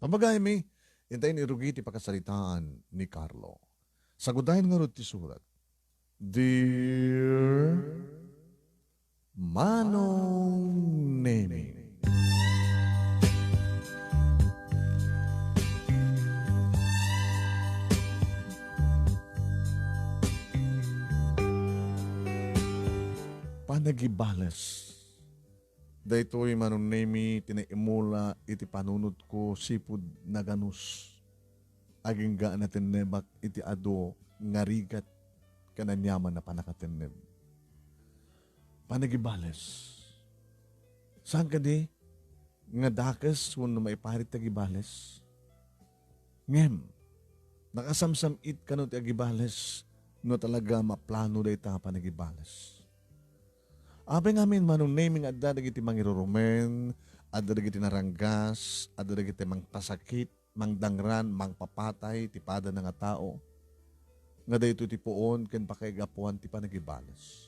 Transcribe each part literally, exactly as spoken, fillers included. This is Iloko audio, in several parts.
Pabagaymi, intay ni rugi ti pakasaritaan ni Carlo. Sagudayen ngarud ti surat. Dear Manong Nemi. Panagibales. Daytoy, Manong Nemi, ti naimula iti panunotko sipud naganus. Agingga a natennebak iti adu nga rigat ken aniaman a pannakatenneb. Panagibales. Saan kadi nga dakes wenno maiparit ti agibales? Ngem, nakasamsam-it kano ti agibales no talaga maplano dayta a panagibales. Apay ngamin, Manong Nemi, nga adda dagiti mangirurumen, adda dagiti naranggas, adda dagiti mangpasakit, mangdangran, mangpapatay ti padana nga tao, nga daytoy ti puon ken pakaigapuan ti panagibales.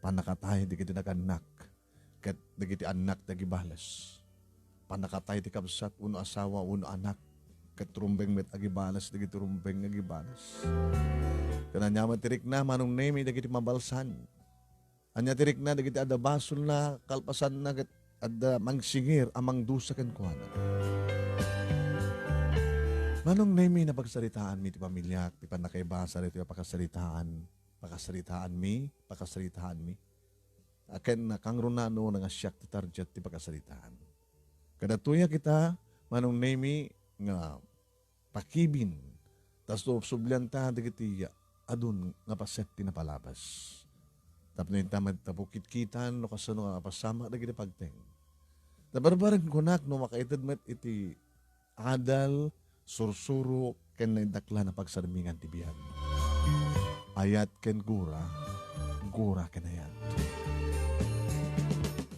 Pannakatay dagiti nagannak, ket dagiti annak ti agibales. Pannakatay ti kabsat wenno asawa wenno anak, ket rumbeng met agibales dagiti rumbeng nga agibales. Ken ania met ti rikna, Manong Nemi, dagiti mabalsan? Ania ti rikna dagiti adda basolna, kalpasanna ket adda mangsingir a mangdusa kenkuana? Manong Nemi, napagsaritaanmi ti pamiliak, ti pannakaibasa daytoy a pakasaritaan, pakasaritaanmi, pakasaritaanmi. Aken, nakangrunano nga siak ti target ti pakasaritaan. Kadatoy a kita, Manong Nemi, nga pakibin, ta subsublianta dagiti adun nga paset ti napalabas. Tapno inta met ta pukitkitan no kasano nga mapasamak dagiti pagteng. Ta barbareng kunak no makaited met iti adal, sursuro, ken naidaklan a pagsarmingan ti biag. Ayat ken gura, gura ken ayat.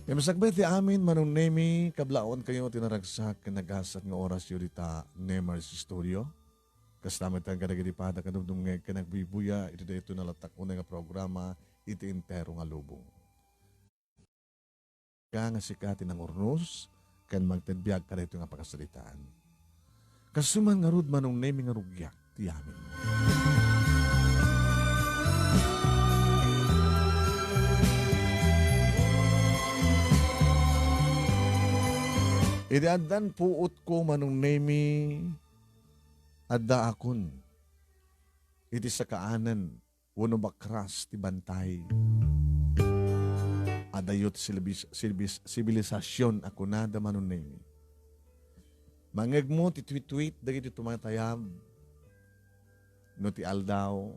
Ngem sakbay ti amin, Manong Nemi, kablawankayo ti naragsak ken nagasat nga orasyo dita Nemers Studio. Kasta met kadagiti padana a dumdumngeg ken agbuybuya iti daytoy a latak unay nga programa, iti Entero nga Lubong. Ka nga sika ti nangurnos ken mangted biag kadaytoy nga pakasaritaan. Kastoy man ngarud, Manong Nemi, nga rugiak ti amin. Idi addan puotko, Manong Nemi, addaakon iti sakaanan wenno bakras ti bantay. Adayo ti silbis-, silbis-, sibilisasyon a kunada, Manong Nemi. Mangngegmo ti tweet-tweet dagiti tumatayab no ti aldaw,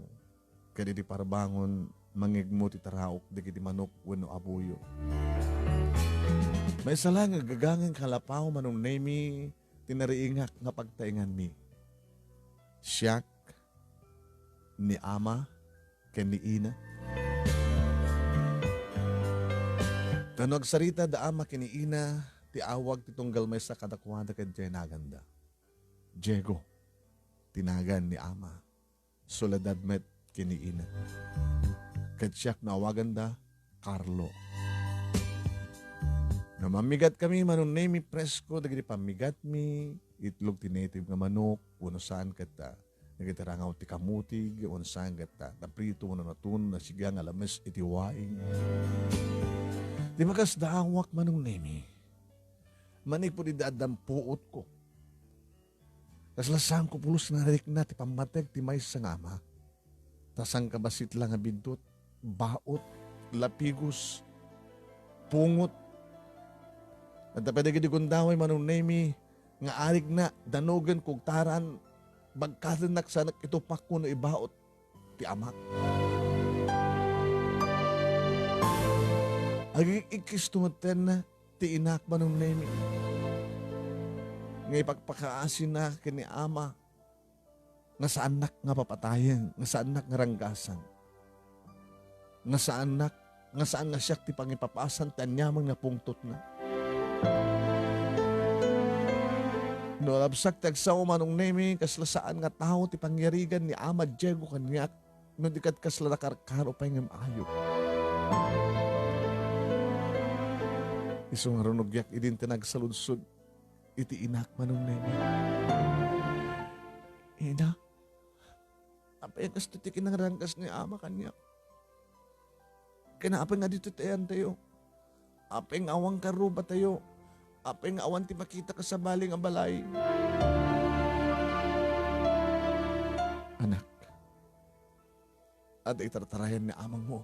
ket iti parbangon, mangngegmo ti taraok dagiti manok wenno abuyo. Maysa la nga gagangen kalapaw, Manong Nemi, ti nariingak nga pagtaenganmi. Siak, ni ama, ken ni ina. Ta no agsarita da ama ken ni ina, ti awag ti tunggal maysa kadakuada ket diay naganda. Diego ti nagan ni ama. Soledad met ken ni ina. Ket siak no awaganda Carlo. No mammigat kami, Manong Nemi, presko dagiti pammigatmi, itlog ti native nga manok, wenno saan ket, ah, dagiti rangaw ti kamutig, wenno saan ket, ah, naprito wenno natuno, nasiga nga lames iti waing. Ti bakas daawak, Manong Nemi. Manipud idi addan puotko. Kasla saanko pulos nga narikna ti pammateg ti maysa nga ama. Ta sangkabassit la nga biddut, baot, lapigos, pungot. Adda pay dagiti gundaway, Manong Nemi, nga arigna, danogen, kugtaran, bagkadennak, saannak itupak wenno ibaot ti amak. Agik-ikkis tumeten ti inak, Manong Nemi, nga ipakpakaasina ken ni ama nga saannak nga papatayen, nga saannak nga ranggasan, nga saannak, nga saan nga siak ti pangipapasan ti aniaman nga pungtotna. No labsak ti agsao, Manong Nemi, kasla saan nga tao ti pangyarigan ni Ama Diego kaniak, no di ket kasla nakarkaro pay ngem ayup. Isu nga runugiak idin ti nagsaludsod. iti inak, Manong Nemi. Ina, apay a kastoy ti kinarangkas ni Ama kaniak? Ken apay nga ditoy ti ayantayo? Apay nga awan karrubatayo? Apay nga awan ti makita kas sabali nga balay? Anak, adda itartarayan ni amangmo.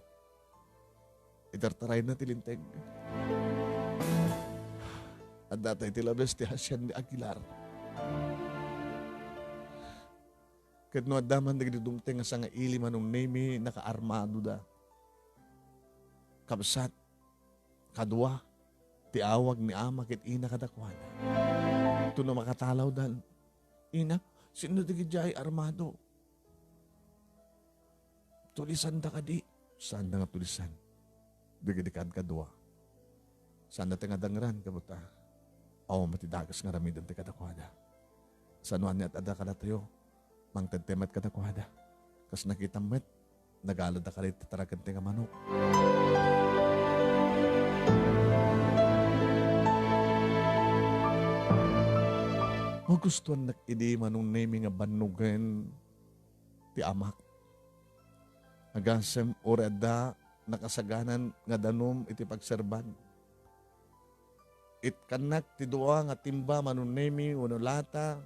Itartarayna ti linteg. Adda tay ti labes ti hasian ni Aguilar. Ket no adda man dagiti dumteng a sangaili, Manong Nemi, nakaarmadoda. Kabsat, kadua, ti awag ni ama ket ina kadakuada. Tapno makatalawdan, "Ina, sino dagidiay armado? Tulisanda kadi?" Saanda nga tulisan dagiti kadkadua. Saanda ti nga dangran, gapu ta awan met ti dakes nga aramiden ti kadakuada. Saan ni adda kadatayo, mangted met kadakuada. Kas nakitam met, nagalada kadi ti taraken ti nga manok. Magustuannak idi, Manong Nemi, nga bannogen ti amak. Agasem, uray adda nakasaganan nga danum iti pagserban. Itkannak ti dua nga timba, Manong Nemi, wenno lata,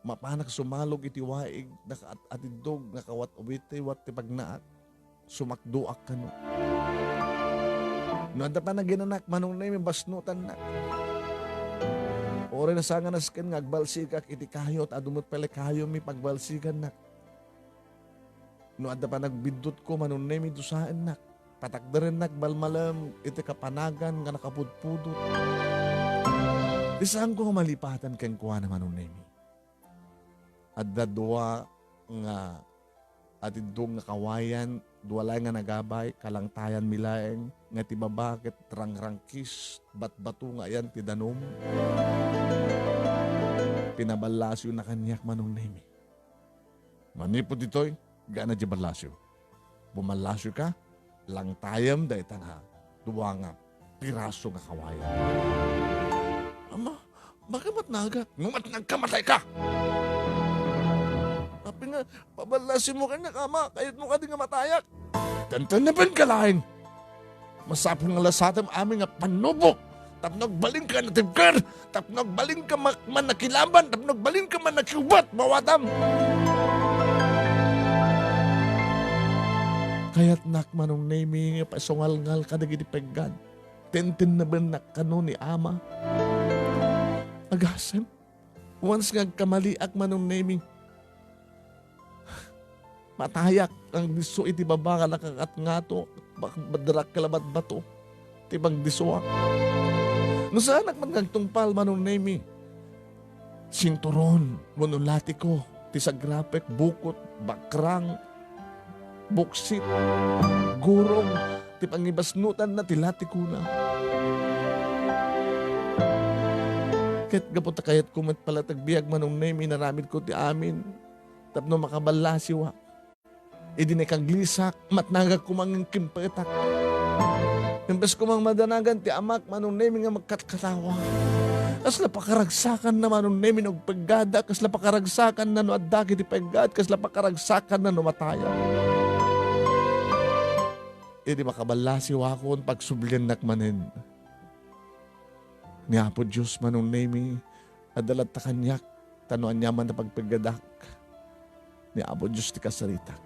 mapanak sumalog iti waig, nakaat-atiddog nga kawat-uwitiwat ti pagnaak, sumakdoak kano. No adda pay naginanak, Manong Nemi, basnotannak. Uray nasanganas ken nga agbalsigak iti kayo, ta adu met pay la kayomi pagbalsigannak. No adda pay nagbiddutko, Manong Nemi, dusaennak. Patakderennak malmalem iti kapanagan nga nakapudpudot. Ti saanko nga malipatan kenkuana, Manong Nemi. Adda dua nga atiddog nga kawayan, dua laeng nga nagabay, kalangtayanmi laeng, nga ti baba ket rangrangkis, batbato nga ayan ti danum. Pinaballasiwna kaniak, Manong Nemi. Manipud ditoy, gaanna diay ballasiw. Bumallasiwka, langtayem dayta nga dua nga piraso nga kawayan. Ama, bakit matnagak? No matnagka, matayka! Apay nga, paballasiwmo kaniak, ama, kayatmo kadi nga matayak? Tentennebenka laeng. Masapul nga lasatem amin nga pannubok tapno agbalinka a natibker, tapno agbalinka ma-, mannakilaban, tapno agbalinka mannakiubat, mawatam. Kayatnak, Manong Nemi, nga paisungalngal kadagiti peggad. Tentennebennak kano ni ama. Agasem, once nga agkamaliak, Manong Nemi, matayak nga agdisso iti baba nga nakakat-ngato, bak-, badrak kalabatbato ti pagdissoak. No saanak man nga agtungpal, Manong Nemi, sinturon wenno latiko ti sagrapek, bukot, bakrang, buksit, gurong ti pangibasnotanna ti latikona. Ket gapu ta kayatko met pala ti agbiag, Manong Nemi, inaramidko ti amin tapno makaballasiwak. Idi nakaglisak, matnagak koma ngem kimpetak. Imbes koma nga madanagan ti amak, Manong Nemi, nga magkatkatawa. Kasla pakaragsakanna, Manong Nemi, no agpeggada, kasla pakaragsakanna no adda iti peggad, kasla pakaragsakanna no matayak. Idi makaballasiwakon, pagsubliannak manen ni Apo Dios, Manong Nemi, adda latta kaniak, ta no aniaman a pagpeggadak, ni Apo Dios ti kasaritak.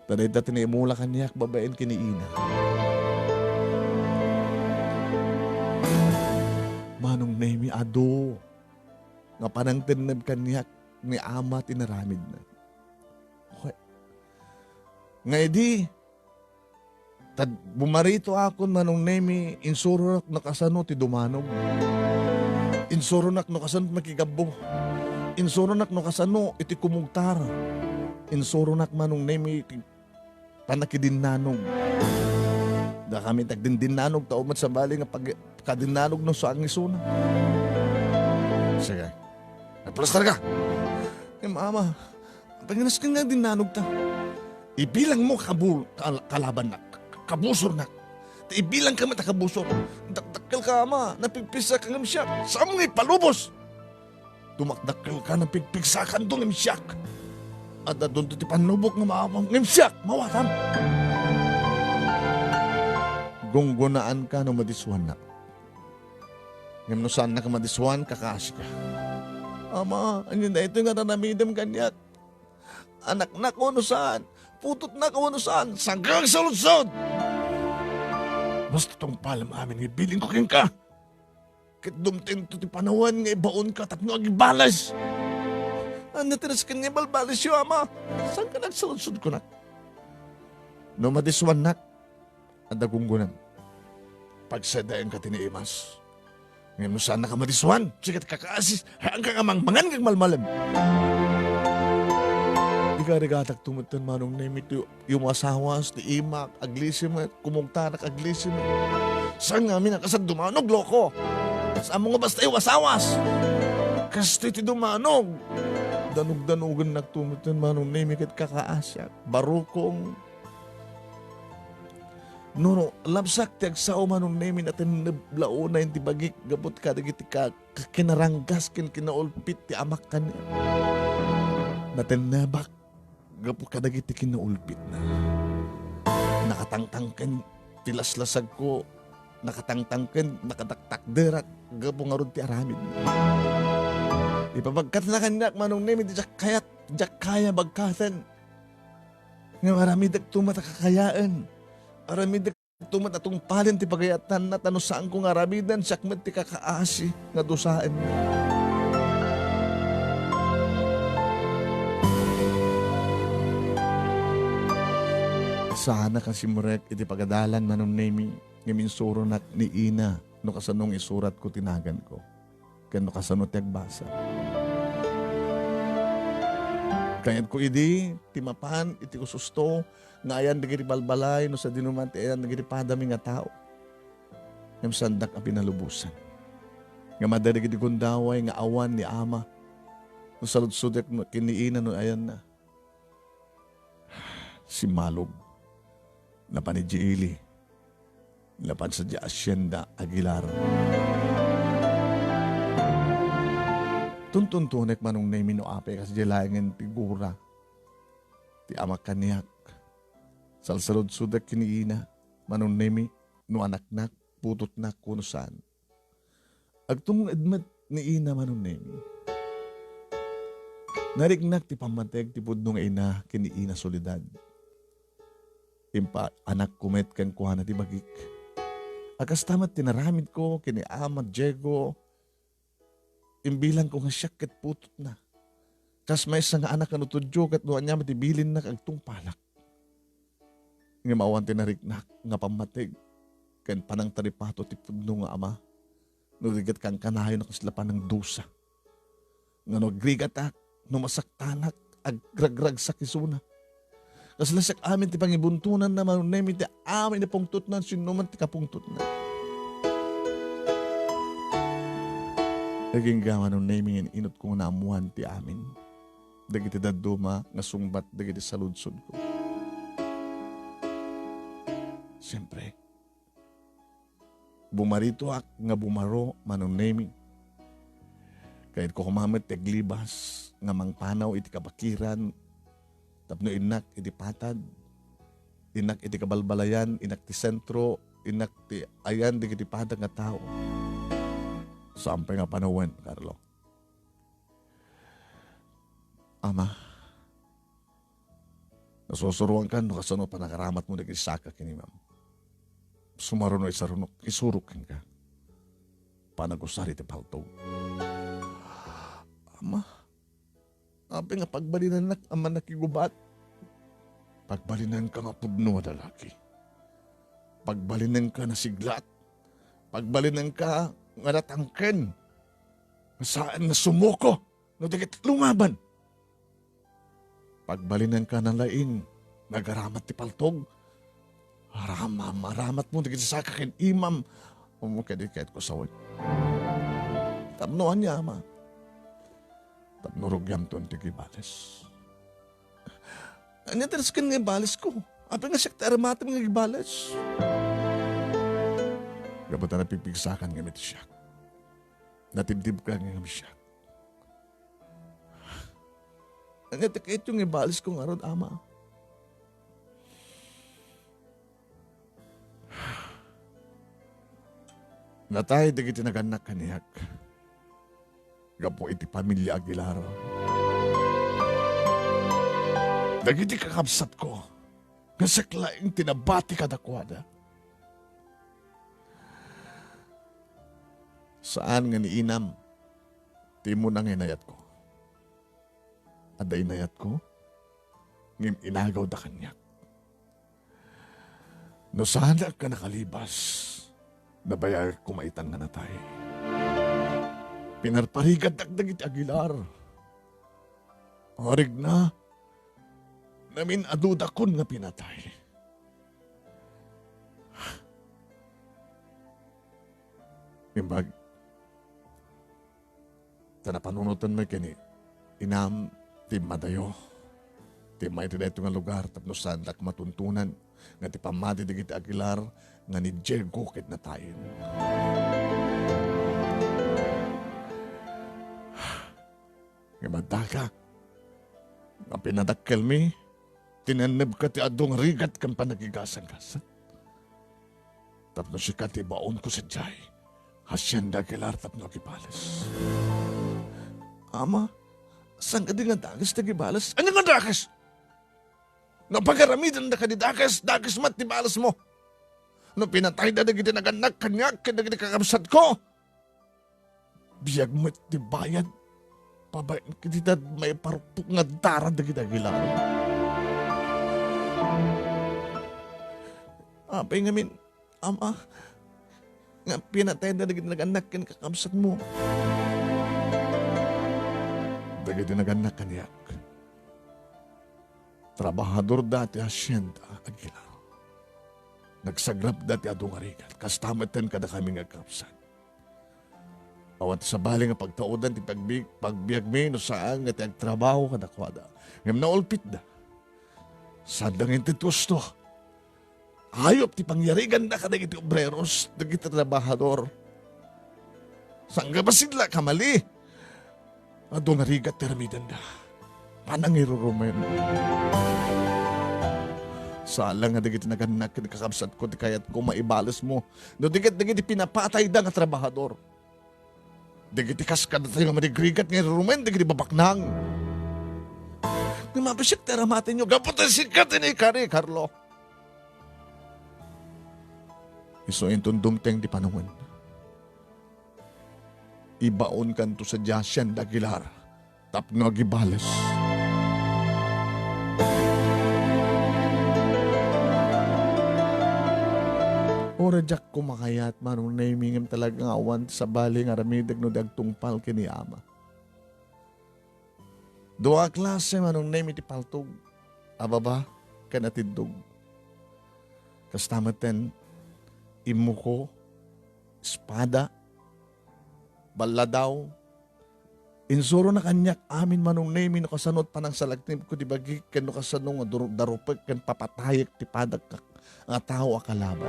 Ta dayta ti naimula kaniak babaen ken ni ina. Manong Nemi, adu nga panangtenneb kaniak ni ama ti inaramidna. Okay. Nga idi, tad-, bumaritoakon, Manong Nemi, insuronak no kasano ti dumanog. Insuronak no kasano ti makigabbo. Insuronak no kasano iti kumugtar. Insuronak, Manong Nemi, ti panakidinnannog. Dakami ti agdindinnanog, ta umat sabali nga pag-, kadinnannog no saan nga isuna. Sige. Nagplastar ka! Ay, mama, panginaskan nga dinnannog ta. Ibilang mo kabu-, kal-, kalabannak, kabusornak. Ta ibilangka met a kabusor. Dakdakkelka, ama, napigpigsaka ngem siak. Saan nga ipalubos? Dumakdakkelka, napigpigsakanto ngem siak. Adda dunto ti pannubok nga maawam ngem siak, mawatam. Gunggonaanka no madisuannak. Ngem no saannak a madisuan, kakaasika. Ama, ania daytoy nga aramidem kaniak? Anaknak wenno saan? Putotnak wenno saan? Saanka agsaludsod? Basta tungpalem amin nga ibilingko kenka. Ket dumtengto ti panawen nga ibaonka tapno agibales. Ania ti nasken nga ibalbalesyo, ama? Saanka agsaludsod, kunak? No madisuannak, adda gunggonem. Pagsaydaenka ti naimas. Ngem no saannak a madisuan, sika ti kakaasi, haanka nga mangmangan nga agmalmalem. Igarigatakto metten, Manong Nemi, ti umasawas, ti imak, aglisimek, kumugtanak, aglisimek. Saan ngamin a kasat dumanog, loko? Saanmo nga basta umasawas? Kastoy ti dumanog. Danugdanugennakto metten, Manong Nemi, ket kakaasiak. Barukong, no, no, labsak ti agsao, Manong Nemi, natenneb la unay ti bagik gapu kadagiti ka-, ka-, kinaranggas ken kinaulpit ti amak kaniak. Natennebak gapu kadagiti kinaulpitna. Nakatangtangken ti laslasagko, nakatangtangken, nakadakdakderak gapu ngarud ti aramidna. Ipabagkatna kaniak, Manong Nemi, ti diak kayat, diak kaya bagkaten. Ngem aramidekto met a kakayaen. Aramidekto met a tungpalen ti pagayatanna, ta no saanko nga aramiden, siak met ti kakaasi nga dusaenna. Saanak a simrek iti pagadalan, Manong Nemi, ngem insuronak ni Ina no kasano nga isuratko ti naganko. Ken no kasano ti agbasa. Kayatko idi ti mapan iti ususto nga ayan dagiti balbalay no sadino man ti ayan dagiti padami nga tao. Ngem saandak a pinalubosan. Ngem adda dagiti gundaway nga awan ni ama no saludsodek ken ni ina no ayanna. Simmalog. Napan idiay ili. Napan sadiay Hacienda Aguilar. Tuntuntunek, Manong Nemi, no apay kas diay laengen ti gura ti amak kaniak. Salsaludsodek ken ni ina, Manong Nemi, no anaknak, putotnak, wenno saan. Agtunged met ni ina, Manong Nemi. Nariknak ti pammateg ti pudno nga ina ken ni Ina Soledad. Impaanakko met kenkuana ti bagik. A kasta met ti naramidko ken ni Ama Diego, imbilangko nga siak ket putotna. Kas maysa nga anak a no tudyo ket no ania met ti bilinnak, agtungpalak. Ngem awan ti nariknak nga pammateg ken panangtaripato ti pudno nga ama, no di ket kankanayon a kasla panangdusa. Nga no agrigatak, no masaktanak, agragragsak isuna. Kasla siak amin ti pangibuntonanna, Manong Nemi, ti amin a pungtotna, sinoman ti kapungtotna. Agingga, Manong Nemi, nga in-inutko nga naammoan ti amin dagiti dadduma nga sungbat dagiti saludsodko. Siempre, bumaritoak nga bumaro, Manong Nemi. Kayatko koma met ti aglibas nga mangpanaw iti kabakiran tapno innak iti patad, innak iti kabalbalayan, innak ti sentro, innak ti ayan dagiti patag nga tao. Saan pay nga panawen, Carlo. Ama, nasusuroankan no kasano panagaramatmo dagiti saka ken imam. Sumaruno isarunok, isurok kenka. Panagusar iti paltog. Ama, apay nga pagbalinannak a mannakigubat? Pagbalinanka nga pudno a lalaki. Pagbalinanka nasiglat. Pagbalinanka nga natangken. Saan nga sumuko no di ket lumaban. Pagbalinanka nalaing nga agaramat ti paltog. Aramam, aramatmo dagiti saka ken imam. Ummo kadi ket kusawen. Tapno ania, ama? Tapno rugiamton ti agibales. Ania ti nasken nga ibalesko? Apay nga siak ti aramatem nga agibales? Gapu ta napipigsakan ngamin ti siak. Natibtibka ngamin siak. Ania ti kayatyo nga ibalesko ngarud, Ama? Natay dagiti nagannak kaniak gapu iti pamilia Aguilar. Dagiti kakabsatko nga siak laeng ti nabati kadakuada. Saan nga ni inam ti immuna nga inayatko. Adda inayatko, ngem inagawda kaniak. No saanak nga nakalibas, nabayagak koma itan nga natay. Pinarparigatdak dagiti Aguilar. Arigna, namin-adudakon nga pinatay. Imbag, ta napanunoten met ken ni inam ti immadayo. Ti immay iti daytoy nga lugar tapno saandak matuntunan nga ti pammati dagiti Aguilar nga ni Diego ket natayen. Ngem addaka nga pinadakkelmi, tinennebka ti adu nga rigat ken panagigasanggasat. Tapno sika ti ibaonko sadiay, hasienda Aguilar tapno agibales. Ama, saan kadi nga dakes ti agibales? Ania nga dakes? No pagaramidenda kadi dakes, dakes met ti balesmo. No pinatayda dagiti nagannak kaniak ken dagiti kakabsatko, biag met ti bayad babaen iti dayta maiparuktok nga dara dagiti Aguilar. Apay ngamin, Ama, nga pinatayda dagiti nagannak ken kakabsatmo? Dagiti nagannak kaniak, trabahadorda ti hasienda Aguilar. Nagsagrapda ti adu nga rigat, kasta metten kadakami nga agkakabsat. Awan ti sabali nga pagtaudan ti pagbi-, pagbiagmi no saan nga ti agtrabaho kadakuada. Ngem naulpitda. Saanda nga inted ti husto. Ayup ti pangyariganda kadagiti obreros, dagiti trabahador. Saan nga bassit la kamali. Adu nga rigat ti aramidenda. Panangirurumen. Saan la nga dagiti nagannak ken kakabsatko ti kayatko maibalesmo. No di ket dagiti pinapatayda nga trabahador. Dagiti kas kadatayo nga marigrigat nga irurumen dagiti babaknang. Ngem apay siak ti aramatenyo, gapu ta sika ti naikari, Carlo. Isu inton dumteng ti panungen. Ibaonkanto sadiay hasienda Aguilar tapno agibales. Uray diak koma kayat, Manong Nemy, ngem talaga nga awan ti sabali nga aramidek no di agtungpal ken ni Ama. Dua a klase, Manong Nemy, ti paltog, a baba ken a tiddog. Kasta metten, immuko, espada, balladaw. Insurona kaniak amin, Manong Nemy, no kasano ti panangsalaknibko ti bagik ken no kasano nga dur-, darupek ken papatayek ti padak nga tao a kalaban.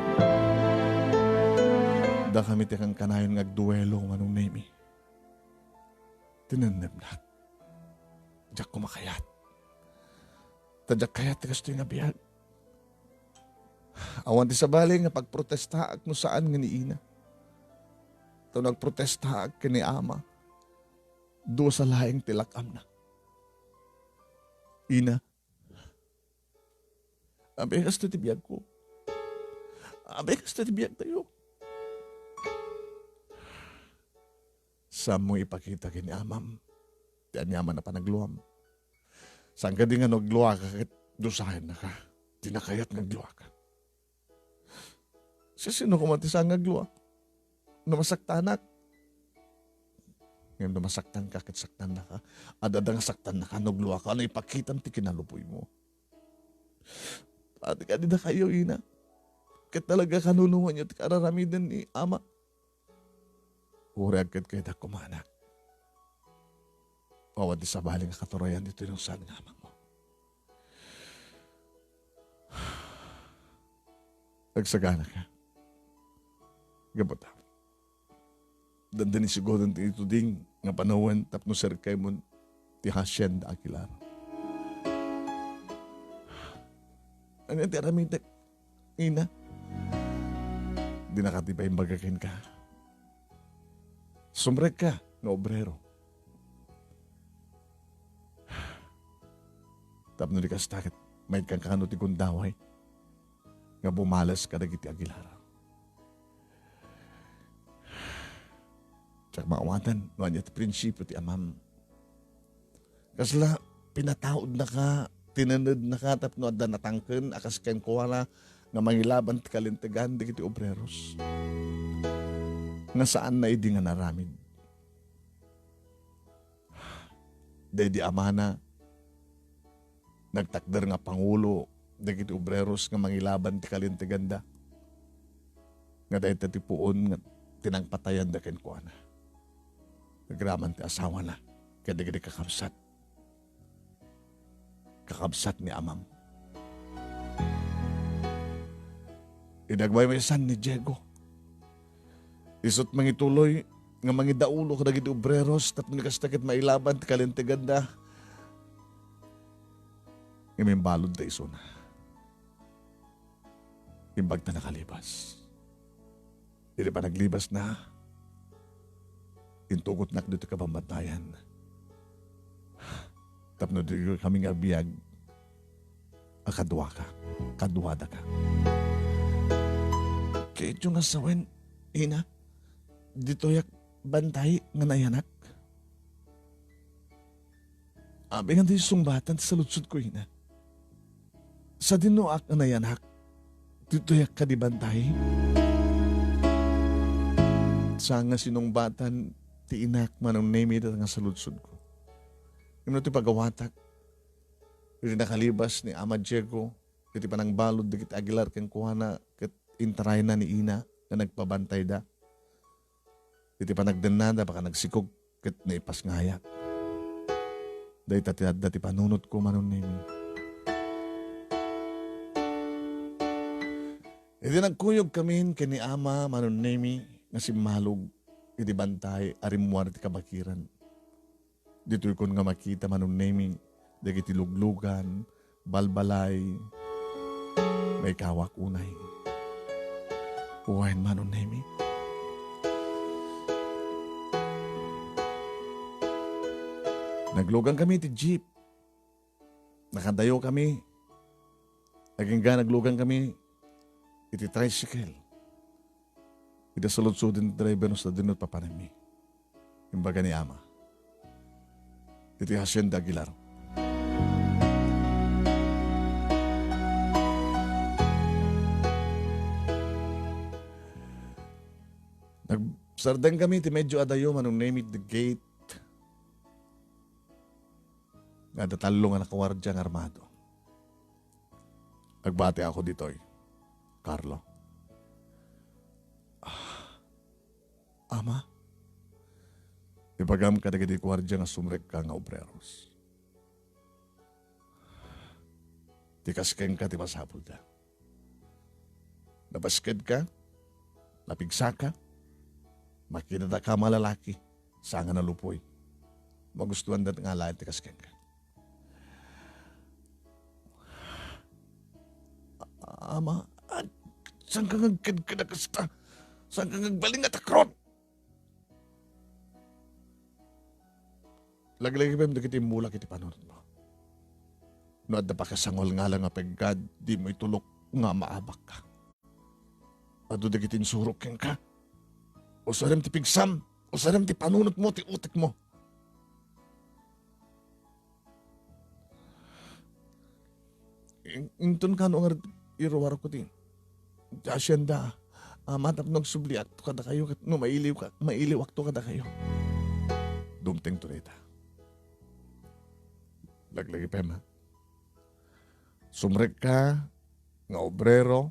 Dakami ti kankanayon nga agduelo, Manong Nemy. Tinennebnak. Diak koma kayat. Ta diak kayat ti kastoy nga biag. Awan ti sabali nga pagprotestaak no saan nga ni ina. Ta no agprotestaak ken ni ama, dusa laeng ti lak-amna. Ina, apay kastoy ti biagko? Apay kastoy ti biagtayo? Saanmo ipakita ken ni amam ti aniaman a panagluam. Saan kadi nga no agluaka ket dusaennaka? Dina kayat nga agluaka. Sisino koma ti saan nga aglua? No masaktanak. Ngem no masaktanka ket saktannaka, adda nga saktannaka no agluaka, no ipakitam ti kinalubboymo. Pati kadi dakayo, ina. Ket talaga kanunonganyo ti kararamiden ni ama. Uray agkatkayatko koma, anak. Awan ti sabali nga katurayan ditoy no saan nga amangmo. Agsagana ka. Gapu ta, dandani siguro ti ituding nga panawen tapno serkaymon ti Hacienda Aguilar. Ania ti aramidek, ina? Dinaka ti paimbaga kenka. Sumrekka nga obrero. Tapno di kasta, ket maikkan kano ti gundaway nga bumales kadagiti Aguilar. Diak maawatan no ania ti prinsipio ti amam. Kasla pinataudnaka, tinenednaka tapno adda natangken a kas kenkuana nga mangilaban ti kalintegan dagiti obreros. Nga saanna idi nga naramid. Daydi amana, nagtakder nga pangulo dagiti obreros nga mangilaban ti kalinteganda. Nga dayta ti puon nga ti nangpatayanda kenkuana. Agraman ti asawana ken dagiti kakabsat. Kakabsat ni amam. Idi agmaymaysan ni Diego, isut' mangituloy nga mangidaulo kadagiti obreros tapno ni kasta ket mailaban ti kalinteganda. Ngem imbaludda isuna. Imbag ta nakalibas. Idi panaglibasna, intugotnak ditoy kabambantayan. Tapno ditoy kami nga agbiag a kaduaka, kaduadaka. Kayatyo nga sawen, ina, ditoyak bantay nga nayanak. Abi nga di sungbatan ti saludsodko, ina. Sadinoak a nayanak, ditoyak kadi bantay. Saan nga sinungbatan ti inak, Manong Nemi, dayta nga saludsodko. Ngem no ti pagawatak, idi nakalibas ni Ama Diego iti panangbalud dagiti Aguilar kenkuana ket intarayna ni ina nga nagpabantayda. Iti panagdennada, baka nagsikog ket naipasngayak. Dayta ti adda ti panunotko, Manong Nemi. Idi nagkuyogkamin ken ni Ama, Manong Nemi, nga simmalog iti bantay a rimmuar ti kabakiran. Ditoykon nga makita, Manong Nemi, dagiti luglugan, balbalay, maikawak unay. Wen, Manong Nemi. Naglugangkami iti jeep. Nakadayo kami. Agingga naglugangkami iti tricycle. Ita saludsoden ti driver no sadino ti papananmi. Imbaga ni Ama, iti Hacienda Aguilar. Nagsardengkami iti medio a dayo, Manong Nemi, iti gate. Nga adda tallo nga nakawardia nga armado. Agbati ako ditoy, Carlo. Ah, Ama, ibagam kadagiti guardia nga sumrekka nga obreros. Ti kas kenka ti masapulda. Napaskedka, napigsaka, makinadaka a malalaki, saan nga nalupoy. Magustuanda nga alaen ti kas kenka. Ama, ah, saan ka nga agkedked a kasta? Saan ka nga agbalin nga takrot? Laglagipem dagiti immulak iti panunotmo. No adda pakasangol nga ala nga peggad, dimo itulok nga maabakka. Adu dagiti insurok kenka. Usarem ti pigsam, usarem ti panunotmo, ti utekmo. In-, inton kano nga iruarko ti, ti hacienda, Ama, tapno agsubliakto kadakayo, ket no mailiwka-, mailiwakto kadakayo. Dumtengto dayta. Laglagipem, ha? Sumrekka nga obrero,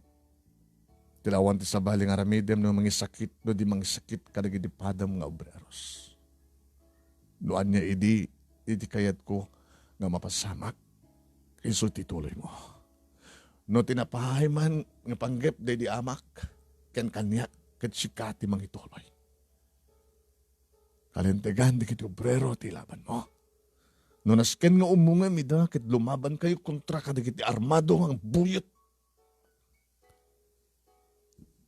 ti lawan ti sabali nga aramidem no mangisakit, no di mangisakit kadagiti padam nga obreros. No ania idi, idi kayatko nga mapasamak, isu ti tuloymo. No ti napahay man nga panggep daydi amak ken kaniak, ket sika ti mangituloy. Kalintegan dagiti obrero ti ilabanmo. No nasken nga ummongem ida ket lumabankayo kontra kadagiti armado nga buyot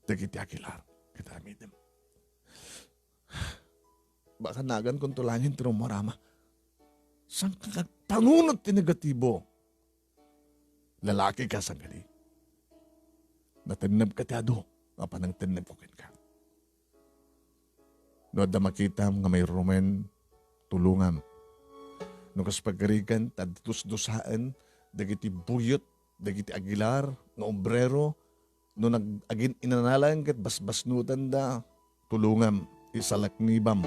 dagiti Aguilar ket aramidem. Baka nagankonto laeng ti rummuar, Ama. Saan ka agpanunot ti negatibo? Lalaki ka, saan kadi? Natenneb ka ti adu nga panangtenneb ko kenka. No adda makitam nga mairumen, tulongam. No kas pagarigan ta adda dusdusaen dagiti buyot dagiti Aguilar nga obrero, no nag-, agin-inanalan ket basbasnutanda, tulongam, isalaknibam.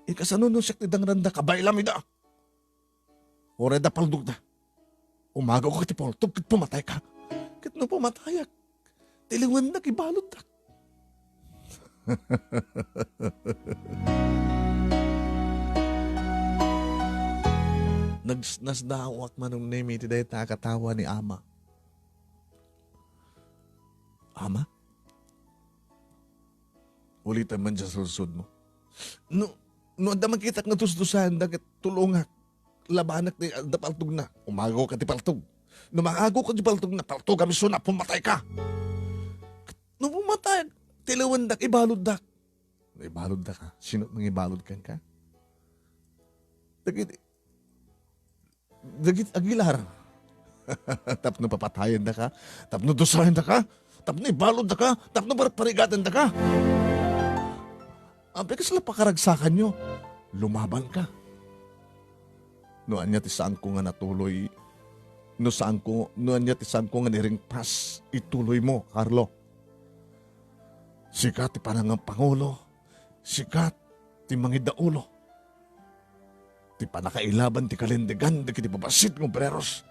Ikasano no siak ti dangranda, kabaylam ida? Uray da paldogda. Umagaw ka ti paltog ket pumatay ka. Ket no pumatayak, tiliwendak, ibaluddak. Nags-, nasdaawak, Manong Nemi, iti dayta a katawa ni Ama. Ama? Ulitem man diay saludsodmo. No, no adda makitak nga dusdusaenda ket tulongak, labanak ti adda paltogna. Umagaw ka ti paltog. No mangagaw ka ti paltogna, paltogam isuna, pumatay ka. No pumatay, tiliwendak, ibaluddak. No ibaluddak, sino mangibalud kenka? Dagiti, dagiti Aguilar. Tapno papatayendaka, tapno dusaendaka, tapno ibaluddaka, tapno parparigatendaka. Apay, kasla pakaragsakanyo? Lumabanka. No ania ti saanko nga natuloy, no saanko, no ania ti saanko nga niringpas, ituloymo, Carlo. Sika ti panangapangulo, sika ti mangidaulo. Ti pannakailaban ti kalindegan dagiti babassit nga obreros.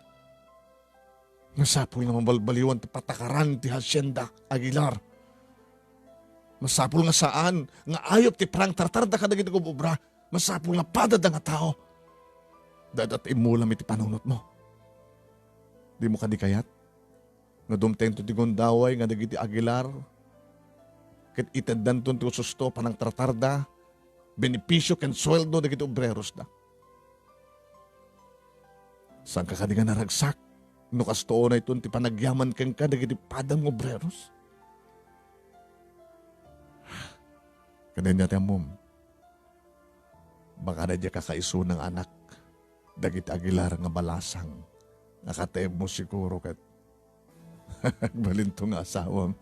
Masapul nga mabalbaliwan ti patakaran ti Hacienda Aguilar. Masapul nga saan nga ayup ti panangtartarda kadagiti gub-obra. Masapul nga padada nga tao. Dayta ti immulam iti panunotmo. Dimo kadi kayat nga dumtengto ti gundaway nga dagiti Aguilar ket iteddanton ti ususto, panangtartarda, benepisio ken sueldo dagiti obrerosda? Saanka kadi nga naragsak no kasto unayton ti panagyaman kenka dagiti padam nga obreros? Ket ania ti ammom? Baka daydiay kakaisuna nga anak dagiti Aguilar nga balasang nga kataemmo siguro ket agbalinto nga asawam.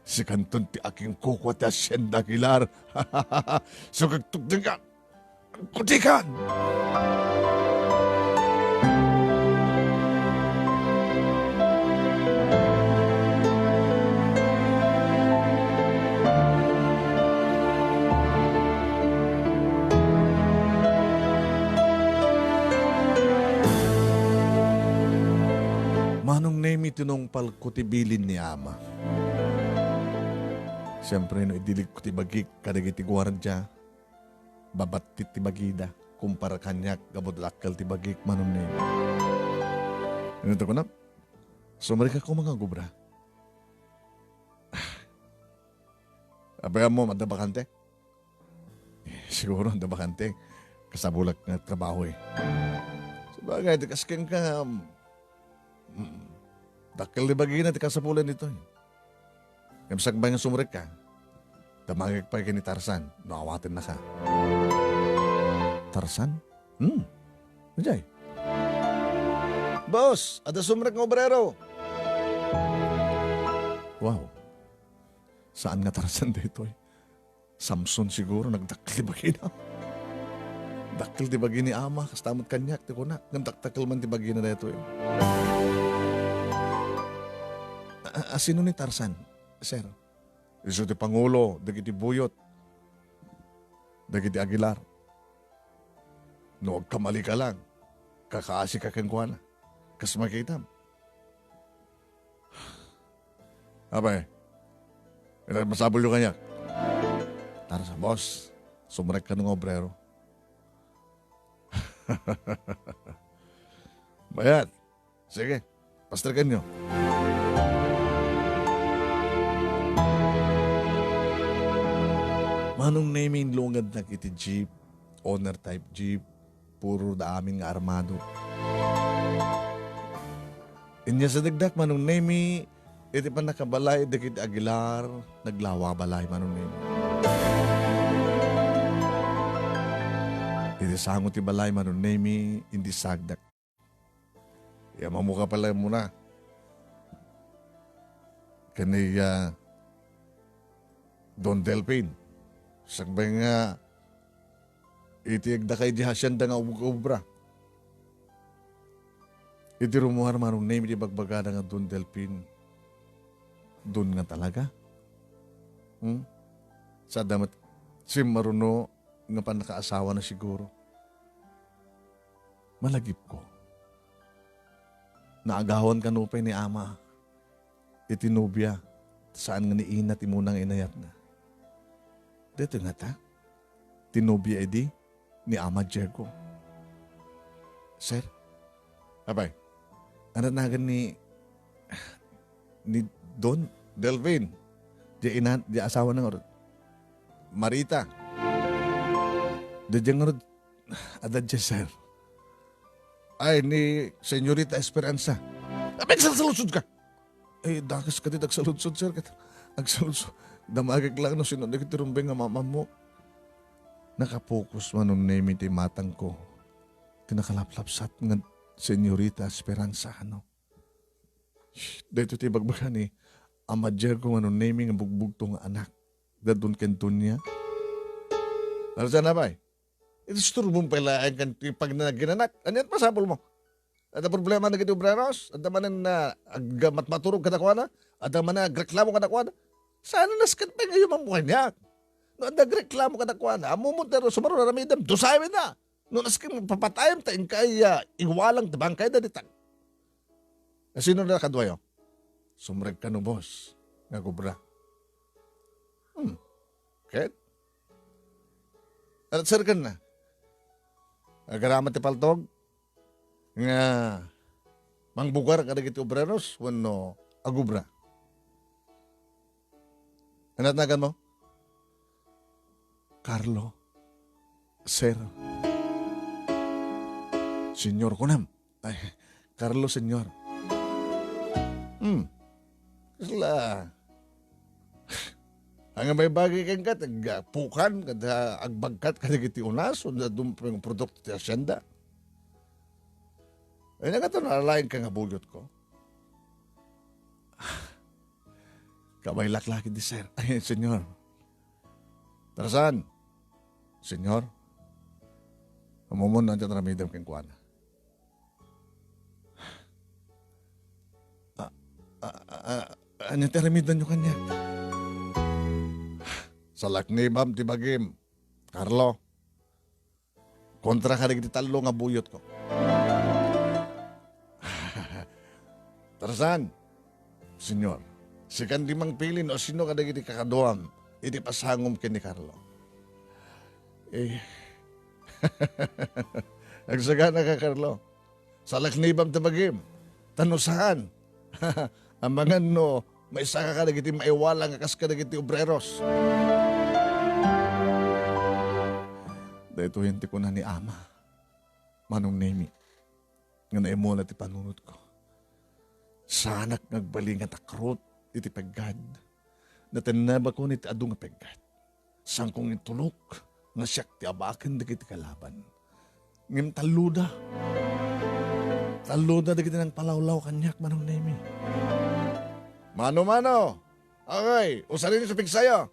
Sikanton ti akingkukua ti Hacienda Aguilar. Sugagtugdenka! Agkudikan! Manong Nemi, tinungpalko ti bilin ni Ama. Siempre, no idiligko ti bagik kadagiti guardia, babattit ti bagida kumpara kaniak gapu ta dakkel ti bagik, Manong Nemi. Ania ti kunak? Sumrekka koma nga agobra. Apay, ammom, adda bakante? Siguro, adda bakante. Kasapulak nga trabaho, eh. Sabagay, ti kas kenka, mm, dakkel ti bagina ti kasapulan ditoy. Ngem sakbay nga sumrekka, damagek pay ken ni Tarzan no awatennaka. Tarzan? Hmm. Idiay. Boss, adda sumrek nga obrero. Wow. Saan nga Tarzan daytoy? Samson siguro, nagdakkel ti bagina. Dakkel ti bagi ni Ama, kasta met kaniak ti kuna, ngem dakdakkel man ti bagina daytoy. A, a, sino ni Tarzan, sir? Isu ti pangulo dagiti buyot dagiti Aguilar. No agkamalika lang, kakaasika kenkuana. Kas makitam. Apay, ina, masapulyo kaniak. Tarzan, boss, sumrekka nga obrero. Mayat. Sige, pastrekanyo. Manong Nemi, inlungednak iti jeep, owner type jeep, puro da amin nga armado. Inyasidegdak, Manong Nemi, iti pannakabalay dagiti Aguilar, naglawa balay, Manong Nemi. Iti sango ti balay, Manong Nemi, indi sagdak. Ya, mamuka pala muna. Kani, ah, Don Delfin. Sakbay nga, iti agdakay di hacienda nga ub-, ubra. Iti rummuar, Manong Nemi, ti bagbagada nga Don Delfin. Don nga talaga. Hmm? Sada met simmaruno nga pannakaasawa na siguro. Malagipko. Naagawan kano pay ni ama iti nobia, saan nga ni Ina ti muna nga inayatna. Daytoy ngata, ti nobia idi ni Ama Diego. Sir? Apay? Ania nagan ni, ni Don Delfin? Di ina, di asawa na ngarud. Marita. Di, di ngarud, adda di, sir. Ay, ni Senyorita Esperanza. Apay, agsaludsod ka? Eh, dakes ka ti agsaludsod, sir. Ket agsaludsod. Damagek lang no sino dagiti rumbeng nga mamammo. Nakapokus, Manong Nemi, ti matangko. Ti nakalaplapsat nga Senyorita Esperanza, ano? Shh, daytoy ti ibagbaga ni Ama Diego, Manong Nemi, nga bugbugto nga anak. Dadun ken Doña. Ano sana, bay? Iti isturbom pay laeng kan ti pagnanaginanak. Ania ti masapul mo? Adda problema dagiti obreros? Adda manen, ah, ag-, mat-, maturog kadakuada? Adda manen agreklamo kadakuada? Saan a nasken pay nga ayumanmo kaniak? No adda agreklamo kadakuada, ammom ti sumaruno aramidem, dusayenna. No nasken, papatayem ta inkay, ah, iwalang ti bangkayda ditan. Sino na kaduayo? Sumrek kano, boss, nga agobra. Hmm. Ket? At sir, ken na. Agarama ti paltog nga mangbugar kadagiti obreros wenno agobra. Ania ti nagan mo? Carlo. Sir. Senyor, kunam. Ay, Carlo, senyor. Hmm. Kasla. Ania ti bagay kenka, ti agpukan, kada agbagkat, kadagiti unas, o na dum-, produkto ti hacienda. Ay, nagatan, alaen ka nga buyot ko. Kabay laklaki di, sir. Ay, senyor. Tarzan. Senyor. Ammom no ania ti aramidem kenkuana. Ah, ah, ah, ania ti aramidenyo kaniak? Salaknibam ti bagim, Carlo. Kontra kadagiti tallo nga buyotko. Tarzan, senyor, sikan ti mangpili no sino kadagiti kakaduam iti pasangom ken ni Carlo. Eh, agsagana ka, Carlo. Salaknibam ti bagim. Ta no saan, amangan no maisaka kadagiti maiwala nga kas kadagiti obreros. Daytoyen ti kuna ni Ama, Manong Nemi, nga naimuna ti panunotko. Saanak nga agbalingat a krut iti peggad. Natennabakon iti adu nga peggad. Saanko nga itulok nga siak ti abaken dagiti kalaban. Ngem talloda. Talloda dagiti nangpalawlaw kaniak, Manong Nemi. Mano, mano? Okay, usarin sa pigsayo.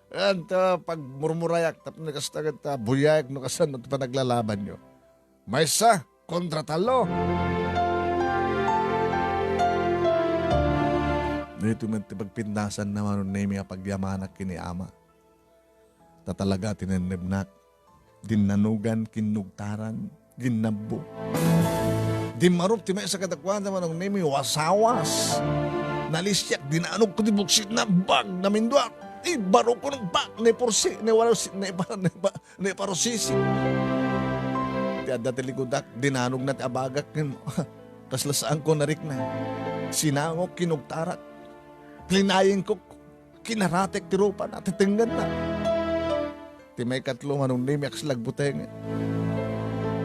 Anta pagmurmurayak, tapno kasta ket, ah, buyayak no kasano ti panaglalabanyo. Maysa kontra tallo. Daytoy met ti pagpindasanna, Manong Nemi, a pagyamanak ken ni Ama. Ta talaga, tinennebnak. Dinnanogan, kinugtaran, ginnabbo. Dimmarup ti maysa kadakuada, Manong Nemi, wasawas. Nalisiak, dinanogko ti buksitna, bag, naminduak. Ibarukon, bag, naiparsi-, naiwalas-, naipa-, naipa-, naiparusisi. Ti adda ti likudak, dinanogna ti abagak, ngem kasla saanko narikna. Sinangok, kinugtarak. Klinayenkok, kinaratek ti rupana, ti tengnganna. Ti maikatlo, Manong Nemi, agsalagbutengen.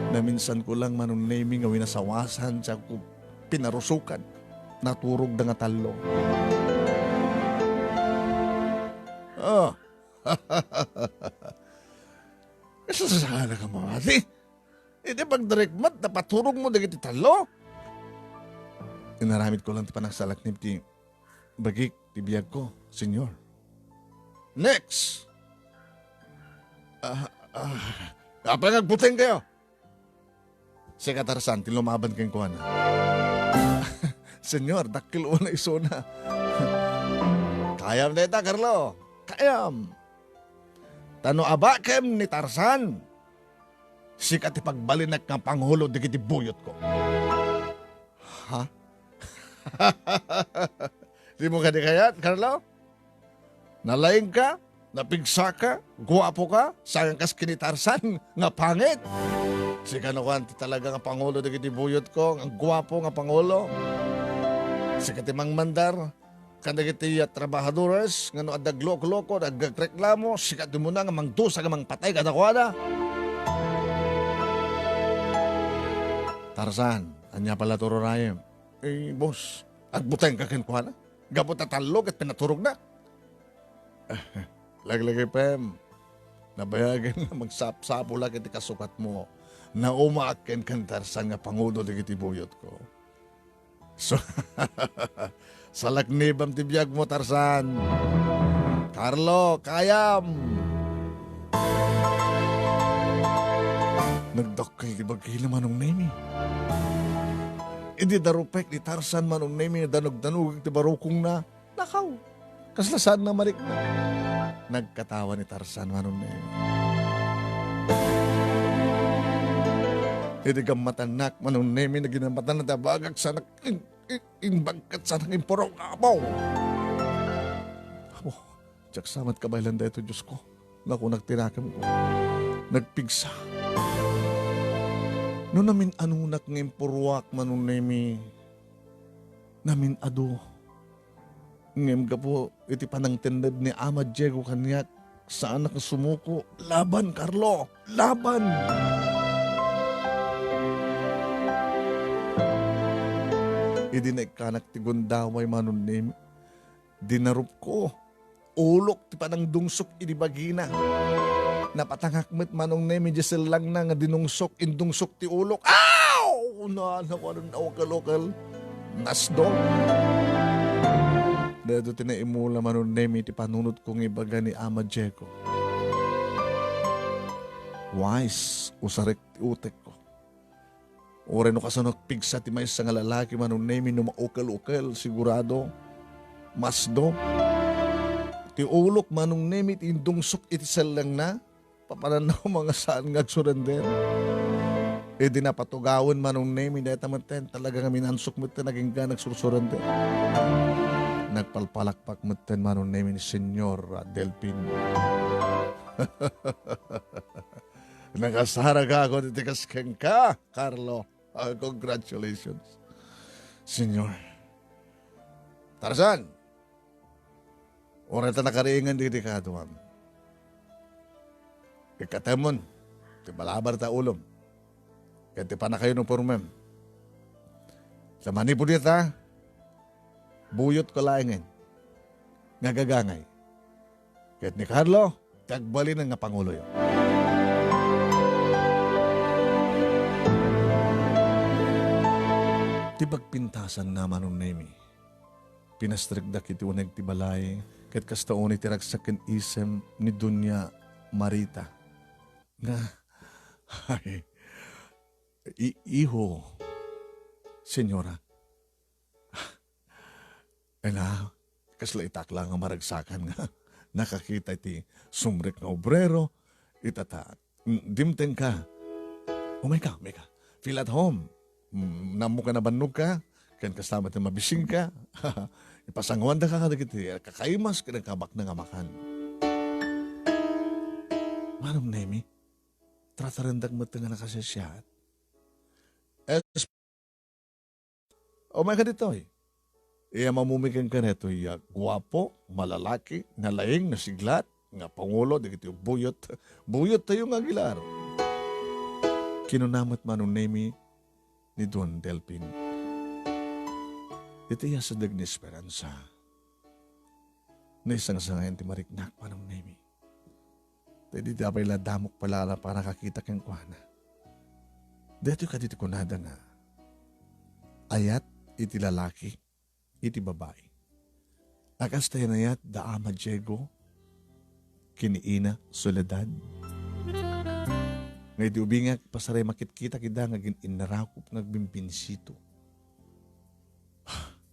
Naminsanko lang, Manong Nemi, nga winasawasan, sako pinarusokan. Naturogda nga tallo. Ah. Kasasala ka, mamati? Iti pagdarek met, napaturogmo dagiti tallo? Inaramidko lang ti panagsalaknib ti bagik ti biagko, Senyor. Next! Ah, ah, apay nga agbuteng kayo? Sika, Tarzan, ti lumaban kenkuana. Senyor, dakkel una isuna. Kayam dayta, Carlo. Kayam. Ta no abakem ni Tarzan, sika ti pagbalinek nga pangulo dagiti buyotko. Ha? Dimo kadi kayat, Carlo? Nalaingka, napigsaka, guapoka, saan kas ken ni Tarzan nga pangit. Sika no kayat ti talaga nga pangulo dagiti buyotko, nga guapo nga pangulo. Sika ti mangmandar kadagiti trabahadores nga no adda agluklukod, agreklamo, sika ti umuna nga mangdusa nga mangpatay kadakuada. Tarzan, ania pay la ti urarayem? Eh, boss, agbutengka kenkuana? Gapu ta tallo ket pinaturogna. Laglagipem, nabayagen nga magsapsapulak iti kasukatmo. Naumaak ken Tarzan nga pangulo dagiti buyotko. So, salaknibam ti biagmo, Tarzan. Carlo, kayam! Nagdakkel ti bagina, Manong Nemi. Idi darupek ni Tarzan, Manong Nemi, danagdanugek ti barukongna. Nakaw, kasla saan a marikna. Nagkatawa ni Tarzan, Manong Nemi. Idi gammatannak, Manong Nemi, naginamatan ti abagak, sanak in-, in-, imbagkat, sanak impurong, apo. Apo, diak sa met kabaelan daytoy, Diosko. Nakunak ti nakemko. Nagpigsa. No namin-anunak nga impuruak, Manong Nemi, namin-adu. Ngem gapu iti panangtended ni Ama Diego kaniak, saanak nga sumuko. Laban, Carlo! Laban! Idi naikkanak ti gundaway, Manong Nemi, dinarupko. Ulok ti panangdungsok idi bagina. Napatangak met, Manong Nemi, di sellangna nga dinungsok, indungsok ti ulok. Aw! Na, na, na, naukel-ukel. Nasdo. Daytoy ti naimula, Manong Nemi, ti panunotko nga ibaga ni Ama Diego. Wais, usarek ti utekko. Uray no kasano agpigsa ti maysa nga lalaki, Manong Nemi, no maukel-ukel, sigurado, masdo. Ti ulok, Manong Nemi, ti indungsok iti sellengna, papananna koma nga saan nga agsurrender. Idi napatugawen, Manong Nemi, dayta metten, talaga nga minansok metten, agingga nagsursurrender. Nagpalpalakpak metten, Manong Nemi, ni Senyor Delfin. Nakasaragakon iti kas kenka, Carlo. Ah, congratulations, Senyor. Tarzan, uray ta nakariingan dagiti kaaduam, ikkatemon ti balabarta ulom ken ti pannakauniformem. Ta manipud ita, buyotko laengen nga agagangay. Ket ni Carlo, ti agbalinen nga panguloyo. Ti pagpintasanna, Manong Nemi, pinastrekdak iti uneg ti balay, ket kasta unay ti ragsak ken isem ni Doña Marita. Nga, ay, i-, iho, Senyora, Ena, kasla itak la nga maragsakan nga nakakita iti sumrek nga obrero, ita ta, mm, dimtengka. Umayka, umayka. Feel at home. Mm, naammoka, nabannogka, ken kasta met ti mabisingka. Ipasanguandaka kadagiti kakaimas ken kabaknang a makan. Manong Nemi, tratarendak met nga nakasiasiaat. Umayka ditoy. Iya mamumi kenka daytoy a guapo, malalaki, nalaing, nasiglat, nga pangulo dagiti buyot, buyot tayo nga Aguilar. Kinuna met Manong Nemi ni Don Delpin. Iti iya sadeg ni Esperanza, naisangsangayan ti mariknak, Manong Nemi. Ta idi ti apay la damok pala la panakakita kenkuana. Daytoy kadi ti kunada nga, ayat iti lalaki iti babai. A kasta inayat da Ama Diego ken ni Ina Soledad. Nga idi ubingak, pasaray makitkitak ida nga agin-innarakop nga agbimbinsito.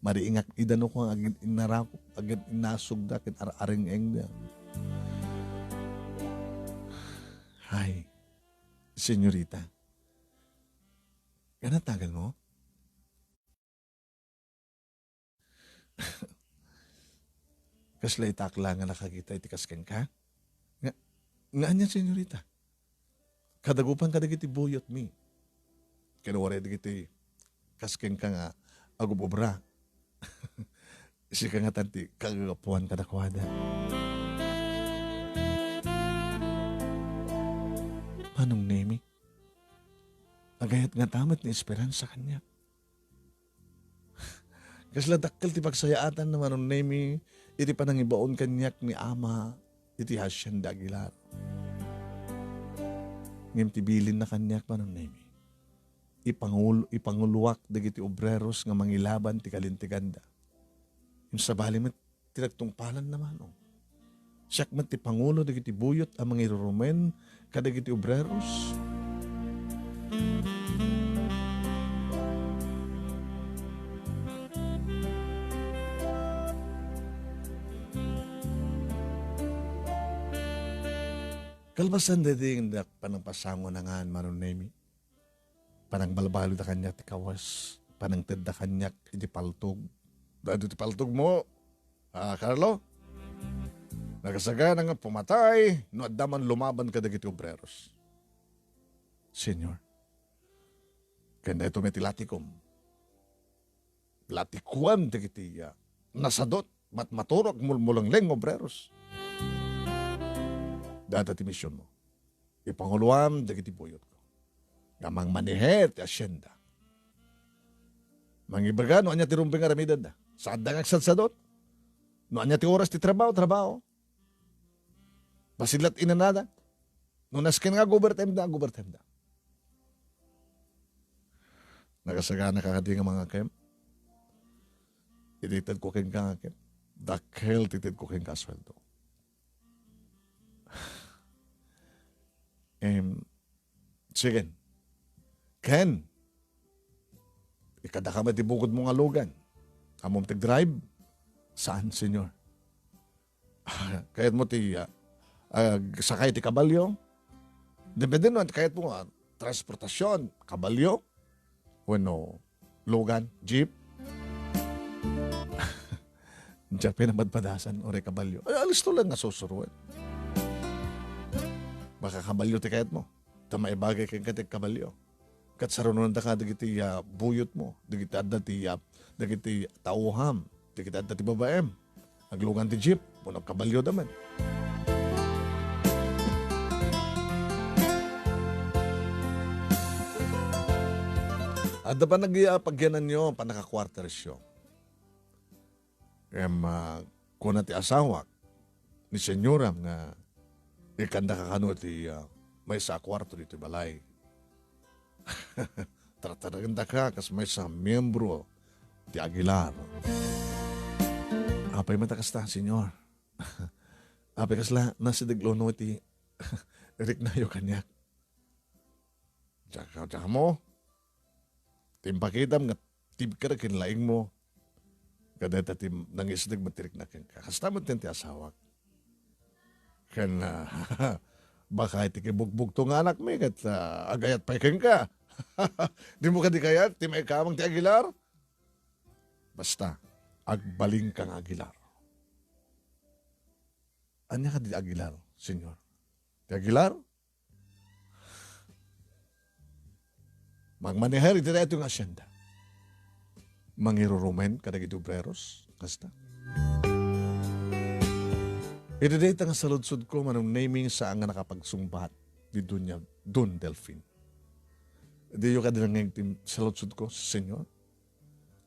Mariingak ida no kua nga agin-innarakop, agin-innasogda ken ar-areng-engda. Hay, senyorita. Ngana tagan mo? Kasla itak la nga nakakita iti kas kenka? Nga, nga ania, senyorita? Kadagupan kadagiti buyotmi. Ken uray dagiti kas kenka nga agub-ubra. Sika ngatan ti kagagapuan kadakuada. Manong Nemi, agayat ngata met ni Esperanza kaniak. Kasla dakkel ti pagsayaatan na Manong Nemi iti panangibaon kaniak ni Ama iti Hacienda Aguilar. Ngem ti bilinna kaniak, Manong Nemi, ipangul-, ipanguloak dagiti obreros nga mangilaban ti kalinteganda. Ngem sabali met ti nagtungpalanna, Manong. Siak met ti pangulo dagiti buyot a mangirurumen kadagiti obreros. Kalpasan daydi, indak panangpasango na ngan, Manong Nemi. Panangbalbaliwda kaniak ti kawas, panangtedda kaniak iti paltog. Daytoy ti paltogmo, a, Carlo? Nakasagana nga pumatay no adda man lumaban kadagiti obreros. Señor, ken daytoy met ti latikom. Latikuan dagiti, ah, nasadot, matmaturog, mulmulengleng nga obreros. Dayta ti misionmo. Ipanguloam dagiti buyotko nga mangmaneher ti hacienda. Mangibaga no ania ti rumbeng nga aramidenda. Saanda nga agsadsadot. No ania ti oras ti trabaho, trabaho. Pasillat inanada. No nasken nga ag-overtime da, ag-overtime da. Nakasaganaka kadi nga mangakem? Iti itedko kenka nga kem, dakkel ti itedko kenka a sueldo. Em, sige. Ken, ikadaka met ti bukodmo nga lugan. Ammom ti drive? Saan, Senyor. Kayatmo ti, ah, agsakay ti kabalio? Depende no, kayatmo, ah, transportasyon, kabalio? Wenno lugan, jeep? Jeep nga napadpadasan, uray kabalio. Ay, alisto lang nga susuroen. Baka kabalio ti kayatmo. Ta maibagay kenka ti kabalio. Ket sarunonandaka dagiti, ah, buyotmo, dagiti adda ti, ah, dagiti tauham, dagiti adda ti babaem. Aglugan ti jeep, wenno agkabalioda met. Adda pay nag-, ah, pagyananyo, pannakakuartersyo. Ngem, ah, kuna ti asawak, ni senyoram nga ikandaka kano ti, ah, maysa a kuarto ditoy balay. Tartaregendaka kas maysa a miembro ti Aguilar. Apay met a kasta, Senyor? Apay kasla nasideg la unay ti riknayo kaniak? Diak, diak ammo. Ti impakitam nga tibker ken laingmo. Kadayta ti nangisideg met ti rikna kenka. Kasta met ti asawak. Ken, ah, baka iti kibugbugto nga anakmi ket, ah, agayat pay kenka. Dimo kadi kayat ti maikamang ti Aguilar? Basta, agbalinka nga Aguilar. Ania kadi Aguilar, Senyor? Ti Aguilar? Mangmaneher iti daytoy nga hacienda. mangirurumen kadagiti obreros, kasta. Iti dayta nga saludsodko, Manong Nemy, saan nga nakapagsungbat ni Doña Don Delfin. Diyo kadi nangngeg ti saludsodko, Señor?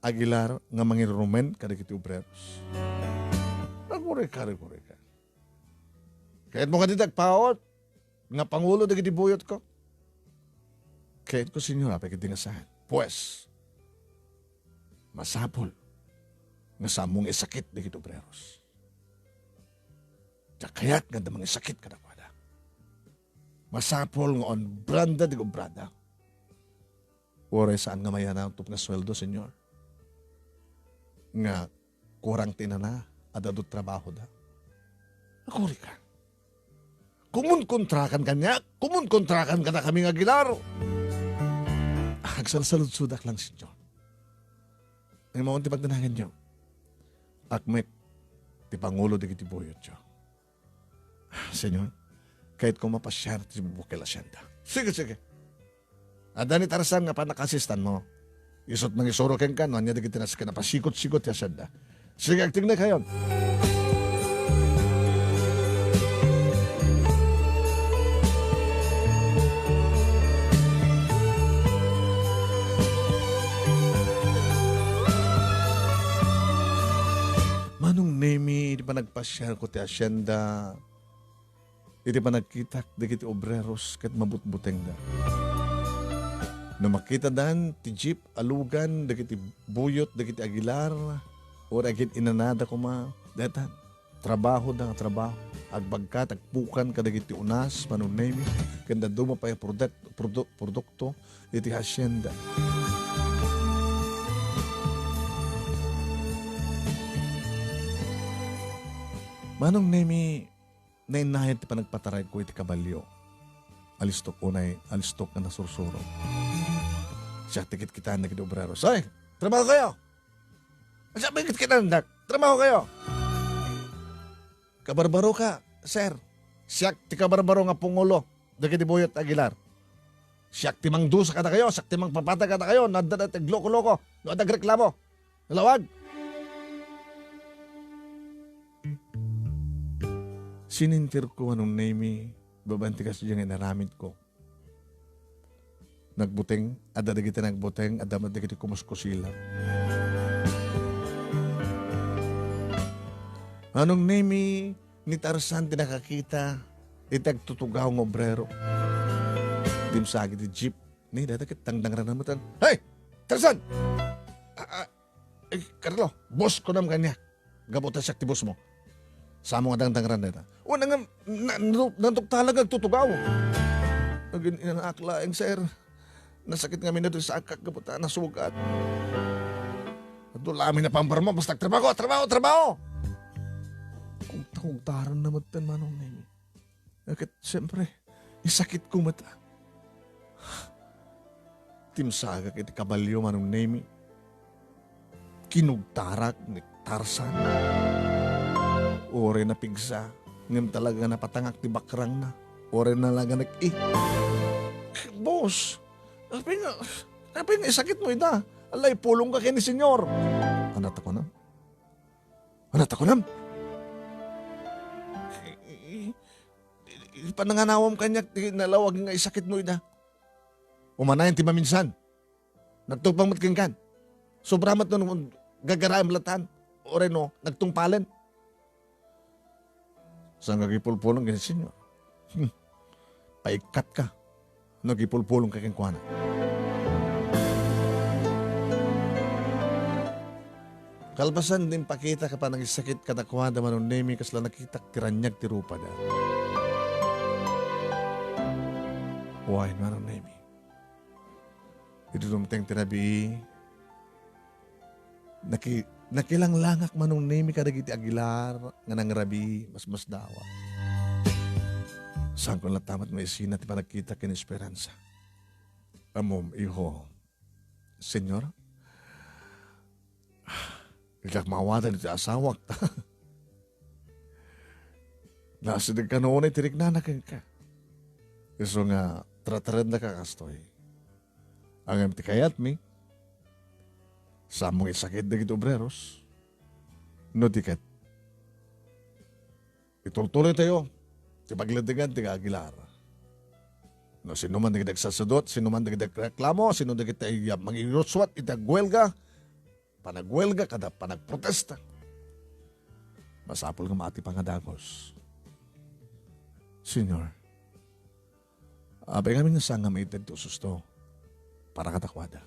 Aguilar nga mangirurumen kadagiti obreros. Agurika, agurika. Kayatmo kadi ti agpaut nga pangulo dagiti buyotko? Kayatko, Señor, apay ketdi nga saan. Pues, masapul nga saanmo nga isakit dagiti obreros. Diak kayat nga adda mangisakit kadakuada. Masapul nga obranda dagiti obrada. Uray saan nga mayananto nga sueldo, Señor. Nga kurang ti inana, adda adu trabahoda. Agurika. Kumunkontrakan kaniak, kumunkontrakan kadakami nga Aguilar. Agsalsaludsodak lang, Señor. Ay, maon ti pagdanaganyo. Akmek ti pangulo dagiti buyotyo. Señor, kayatko mapasiar ti bukel a hacienda. Sige, sige. Adda ni Tarzan nga panakaasistanmo. Isut' mangisuro kenka no ania dagiti nas-, napasikot-sikot ti hacienda. Sige, agtignay kayon. Manong Nemy, iti panagpasiarko ti hacienda, iti panagkitak dagiti obreros ket mabutbutengda. No makitadan ti jeep a lugan dagiti buyot dagiti Aguilar, uray agin-inanada koma, dayta, trabahoda nga trabaho. Agbagkat, agpukan kadagiti unas, Manong Nemy, ken dadduma pay a produk-, produ-, produkto iti hacienda. Manong Nemy, nainnayon ti panagpatarayko iti kabalio. Alistok unay, alistok nga nasursuro. Siak ti kitkitaan dagiti obreros. Ay, trabaho kayo! Siak ti kitkitaan, dak. Trabaho kayo! Kabarbaro ka, sir. Siak ti kabarbaro nga pangulo dagiti buyot Aguilar. Siak ti mangdusa kadakayo, siak ti mangpapatay kadakayo, no adda ti agloko-loko, no adda agreklamo. Nalawag! Sinintirko, Manong Nemy, babaen ti kasdiay nga inaramidko. Nagbuteng, adda dagiti nagbuteng, adda met dagiti kumuskusilaw. Manong Nemy, ni Tarzan ti nakakita iti agtutugaw nga obrero. Dimsagi ti jeep. Ni, dayta ket dangdangran met. Hey! Tarzan! Ah, ah, eh, Carlo, boss ko nam kaniak. Gapu ta siak ti boss mo. Saanmo nga dangdangran dayta? Wen nga, na, na, nanduktalag nga agtutugaw. Agin-inanaak laeng, sir. Nasakit ngamin daytoy sakak gapu ta nasugat. Adu la amin a pambarmo, basta trabaho, trabaho, trabaho! Kugta-kugtaran na met ten, Manong Nemy. Ket, siyempre, isakitko met. Timsagak iti kabalio, Manong Nemy. Kinugtarak ni Tarzan. Uray napigsa, ngem talaga napatangak ti bakrangna. Uray nalaganek, eh. Boss, apay nga, apay nga isakitmo ida? Ala, ipulongka ken ni Senyor. Ania ti kunam? Ania ti kunam? Pananganawam kaniak ti nalawag nga isakitmo ida. Umanayen ti maminsan. Nagtungpal met kenka. Sobra met no gagaraem latan. Uray no, nagtungpalen. Saan nga agipulpulong ken ni Senyor? Hmm. Paikkatka no agipulpulongka kenkuana. Kalpasan ti impakita ken panangisakit kadakuada, Manong Nemy, kasla nakitak ti raniag ti rupada. Wen, Manong Nemy. Idi dumteng ti rabii, naki-, nakilanglangak, Manong Nemy, kadagiti Aguilar nga nangrabii, masmasdaaw. Saanko latta met maisina ti panagkita ken Esperanza. Ammom, iho, Senyor, diak maawadan iti asawak. Nasideg kano unay ti riknana kenka. Isu nga, tartarendaka kastoy. Ngem ti kayatmi, Saan mo nga isakit dagiti obreros? No di ket, itultuloytayo ti pagledengan ti Aguilar. No sino man dagiti agsarsardot, sino man dagiti agreklamo, sino dagiti, ah, mangirusuat iti aghuelga, panaghuelga kada panagprotesta, masapul nga maati pangadagos. Señor, apay ngamin nga saan nga maited ti ususto para kadakuada.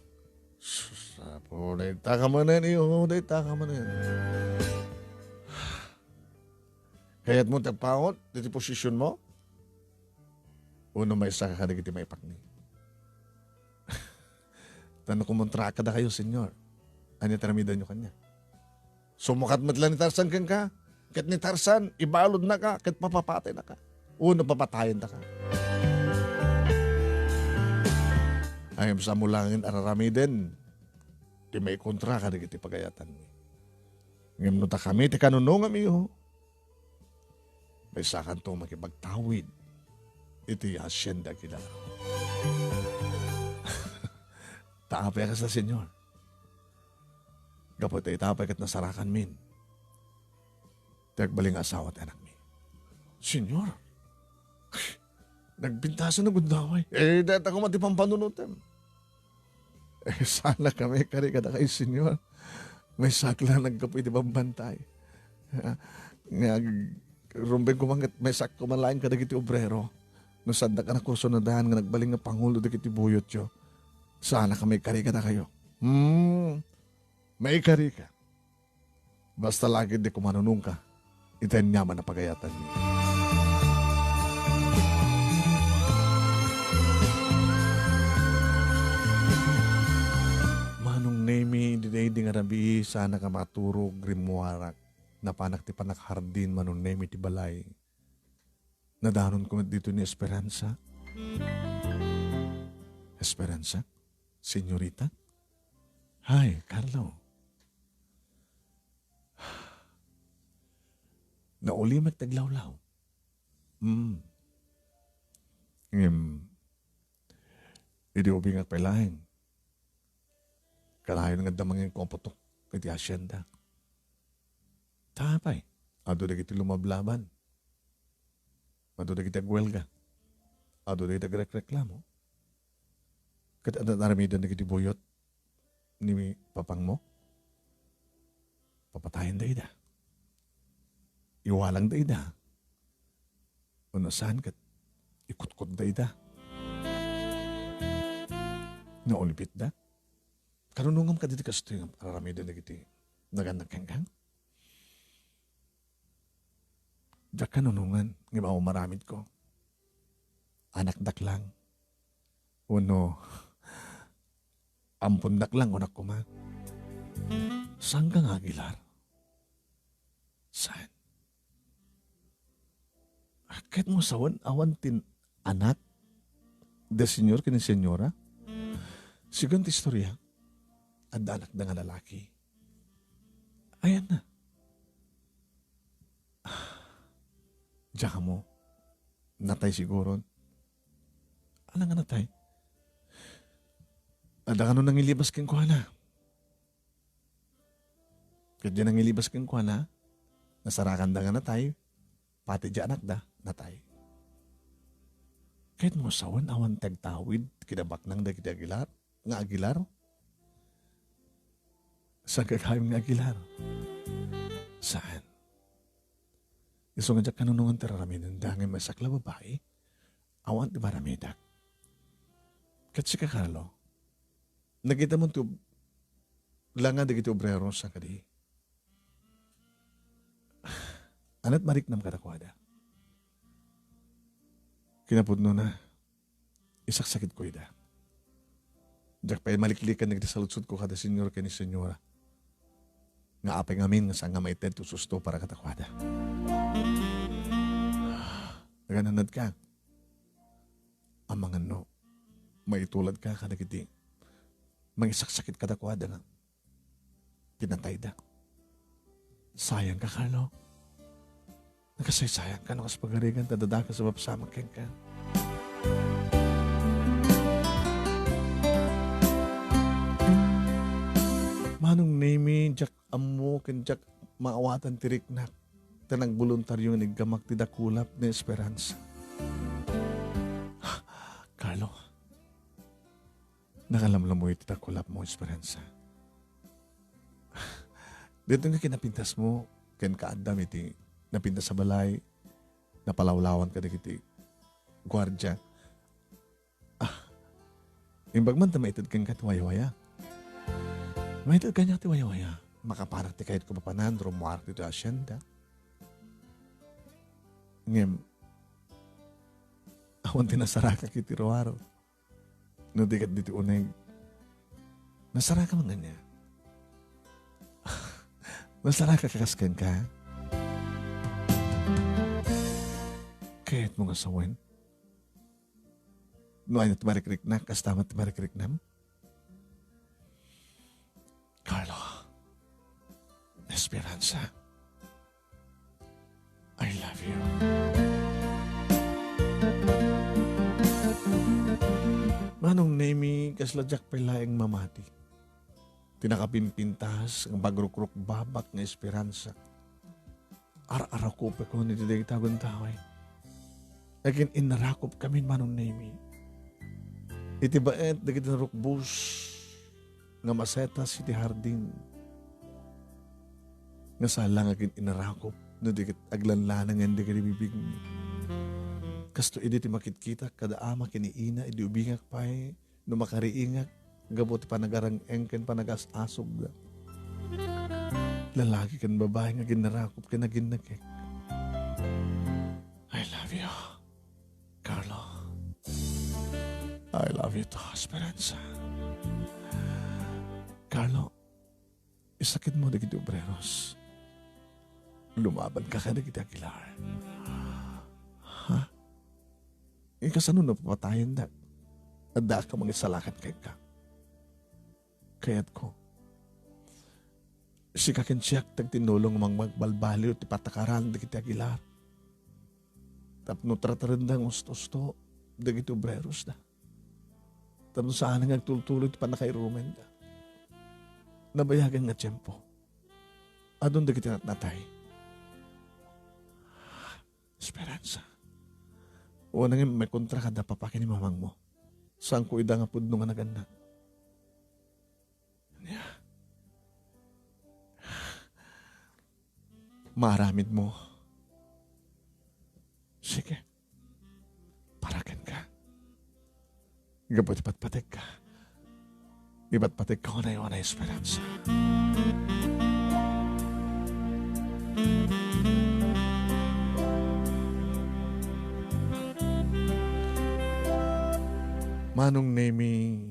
Sus, Apo, dayta ka manen, iyo, dayta ka manen. Kayatmo ti agpaut iti posisionmo? Wenno maisaka kadagiti maipakni? Ta no kumontraka kadakayo, Señor, ania ti aramidenyo kaniak? Sumukat met la ni Tarzan kenka, ket ni Tarzan, ibaludnaka, ket papapataynaka, wenno papatayendaka. Ngem saan mo laengen a raramiden ti maikontra kadagiti pagayatanmi. Ngem no dakami ti kanunongamyo, maisakanto makipagtawid iti Hacienda Aguilar. Ta apay a kasta, Señor? Gapu ta ita pay ket nasarakanmin ti agbalin nga asawa ti anakmi. Señor, nagbintasan a gundaway. Eh, dayta koma ti pampanunotem. Eh, saan a kami kari kadakayo, Señor. Maysak la naggapu iti bambantay. Ah, nga ag-, rumbeng koma ket maysak koma laeng kadagiti obrero. No saandak a nakurso na daan nga nagbalin nga pangulo dagiti buyotyo. Saan a kami kari kadakayo. Hmm. Maikarika. Basta la ketdi kumanunongka iti aniaman a pagayatanmi. Manong Nemi, daydi nga rabii, saanak a maturog, rimmuarak. Napanak ti panakahardin, Manong Nemi, ti balay. Nadanonko met ditoy ni Esperanza. Esperanza? Senyorita? Hay, Carlo. Naulimek ti aglawlaw. Hmm. Ngem, idi ubingak pay laeng, kanayon nga adda manginkuan putok iti hacienda. Ta apay, adu dagiti lumablaban. Adu dagiti aghuelga. Adu dagiti agrekreklamo. Ket adda aramiden dagiti buyot ni papangmo? Papatayenda ida. Iwalangda ida. Wenno saan ket ikutkotda ida. Naulbitda. Kanunongam kadagiti kastoy nga aramiden dagiti nagannak kenka? Diak kanunongan, ngem awan maramidko. Anakdak lang. Wenno, ampondak lang, kunak koma. Saanka nga Aguilar? Saan? Ket mo sawen, awan ti anak da Señor ken ni Señora? Sigun ti istorya, adda anakda nga lalaki. Ayanna. Diak ammo. Natay siguron. Ania nga natay? Adda kano nangilibas kenkuana. Ket diay nangilibas kenkuana, nasarakanda nga natay, pati diay anakda, natay. Ket mo sawen, awan ti agtawid, kinabaknang dagiti Aguilar, nga Aguilar? Saan gagayen nga Aguilar? Saan? Isu nga diak kanunongan ti raramidenda, ngem maysak la babai, awan ti maramidak. Ket sika, Carlo, nakitam ti ob-, langa dagiti obrero sa kadi. Ania ti mariknam kadakuada? Kinapudnona, isaksakitko ida. Diak pay maliklikan dagiti saludsodko kada Señor ken ni Señora. Nga apay ngamin nga saan nga maited ti ususto para kadakuada. Nagananadka. Amangan no, maituladka kadagiti mangisaksakit kadakuada nga pinatayda. Sayangka, Carlo. Nakasaysayangka no kas pagarigan ta adda dakes a mapsamak kenka. ken diak maawatan ti riknak, ta nagboluntario nga iniggamak ti dakulap ni Esperanza. Carlo, nakalamlamoy ti dakulapmo, Esperanza. Daytoy nga kinapintasmo ken kaaddam iti napintas a balay, napalawlawan kadagiti guardia. Ah, imbag man ta maited kenka ti wayawaya. Maited kaniak ti wayawaya. Makapanak ti kayatko papanan, rummuar ditoy hacienda. Ngem, awan ti nasarakak iti ruaro. No di ket ditoy uneg, nasaraka man ania? Nasaraka ka kas kenka? Kayatmo nga sawen? No ania ti marikriknak, kasta met ti marikriknam? Carlo, Esperanza, I love you. Manong Nemi, kasla diak pay laeng mamati. Ti nakapimpintas nga pagrukrukbabak nga esperansa. Ar-arakupekon iti dayta gundaway. Agin-innarakupkamin, Manong Nemi. Iti baet dagiti narukbos nga masetas iti hardin. Nga sala nga agin-innarakup no di ket aglanlanangen dagiti bibigmi. Kastoy idi ti makitkitak kada ama ken ni ina idi ubingak pay no makariingak gapu ti panagarang-eng ken panagas-asugda. Lalaki ken babai nga aginnarakop ken aginnakek. I love you, Carlo. I love you too, Esperanza. Carlo, isakitmo dagiti obreros. Lumabanka kadagiti Aguilar. Ha? Kasano no papatayendak? Addaak a mangisalakan kenka. Kayatko. Sika ken siak ti agtinnulong a mangbalbaliw ti patakaran dagiti Aguilar. Tapno tartarenda nga usto-usto dagiti obrerosda. Tapno saan nga agtultuloy ti pannakairumenda. Nabayagan nga tiempo. Adun dagiti natnatay. Esperanza. Wen, ngem maikontra kada papa ken ni mamangmo. Saanko ida nga pudno nga naganna. Ania? Maaramidmo. Sige. Para kenka. Gapu ti patpategka. Ipatpategka unay-unay, Esperanza. Manong Nemi,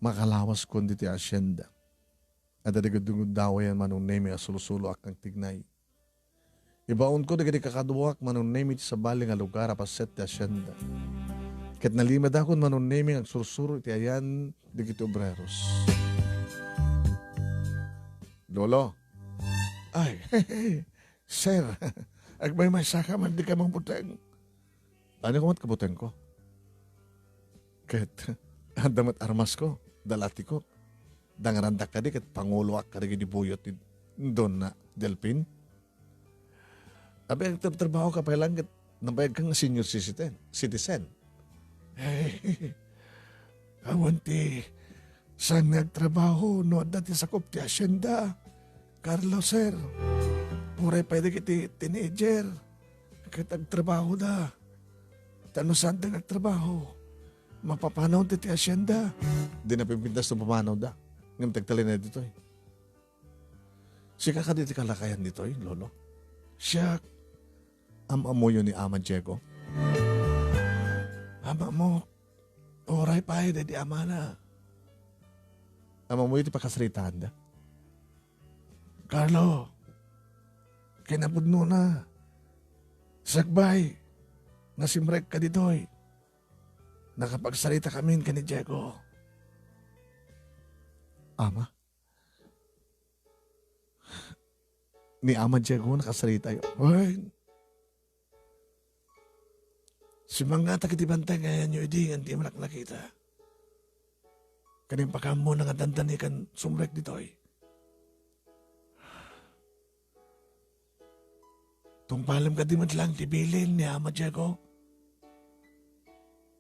makalawaskon ditoy hacienda. Adda dagiti gundaway a Manong Nemi a sulosuloak nga agtignay. Ibaonko dagiti kakaduak, Manong Nemi, ti sabali nga lugar a paset ti hacienda. Ket nalimadakon, Manong Nemi, nga agsursuro iti ayan dagiti obreros. Lolo. Ay, sir, agmaymaysaka man, dika mabuteng. Ania koma ti kabutengko? Ket adda met armasko, da latiko. Dangranak kadi ket panguloak kadagiti buyot ni Donna Delfin. Abi, agtrabtrabahoka pay laeng ket nabayagka nga senior citizen, citizen. Ay, awan ti saan nga agtrabaho no adda ti sakop ti hacienda. Carlo, sir, uray pay dagiti teenager ket agtrabahoda. Ta no saanda nga agtrabaho, mapapanaw ti, ti hacienda. Di napimpintas no pamanawda. Ngem ti agtalinaed ditoy. Sika kadi ti kalakayan ditoy, Lolo? Siak, am-ammoyo ni Ama Diego? Am-ammok. Uray pay daydi amana. Am-ammoyo ti pakasaritaanda? Carlo, kinapudnona, sakbay, nasimrekka ditoy. Nakapagsarita kamin ken ni Diego. Ama? Ni Ama Diego, nakasaritayo. Wen, simmangatak iti bantay nga ayanyo idi ngan di manak nakita. Ken impakaammo nga dandani ken sumrek ditoy. Tungpalem kadi met laeng ti bilin ni Ama Diego?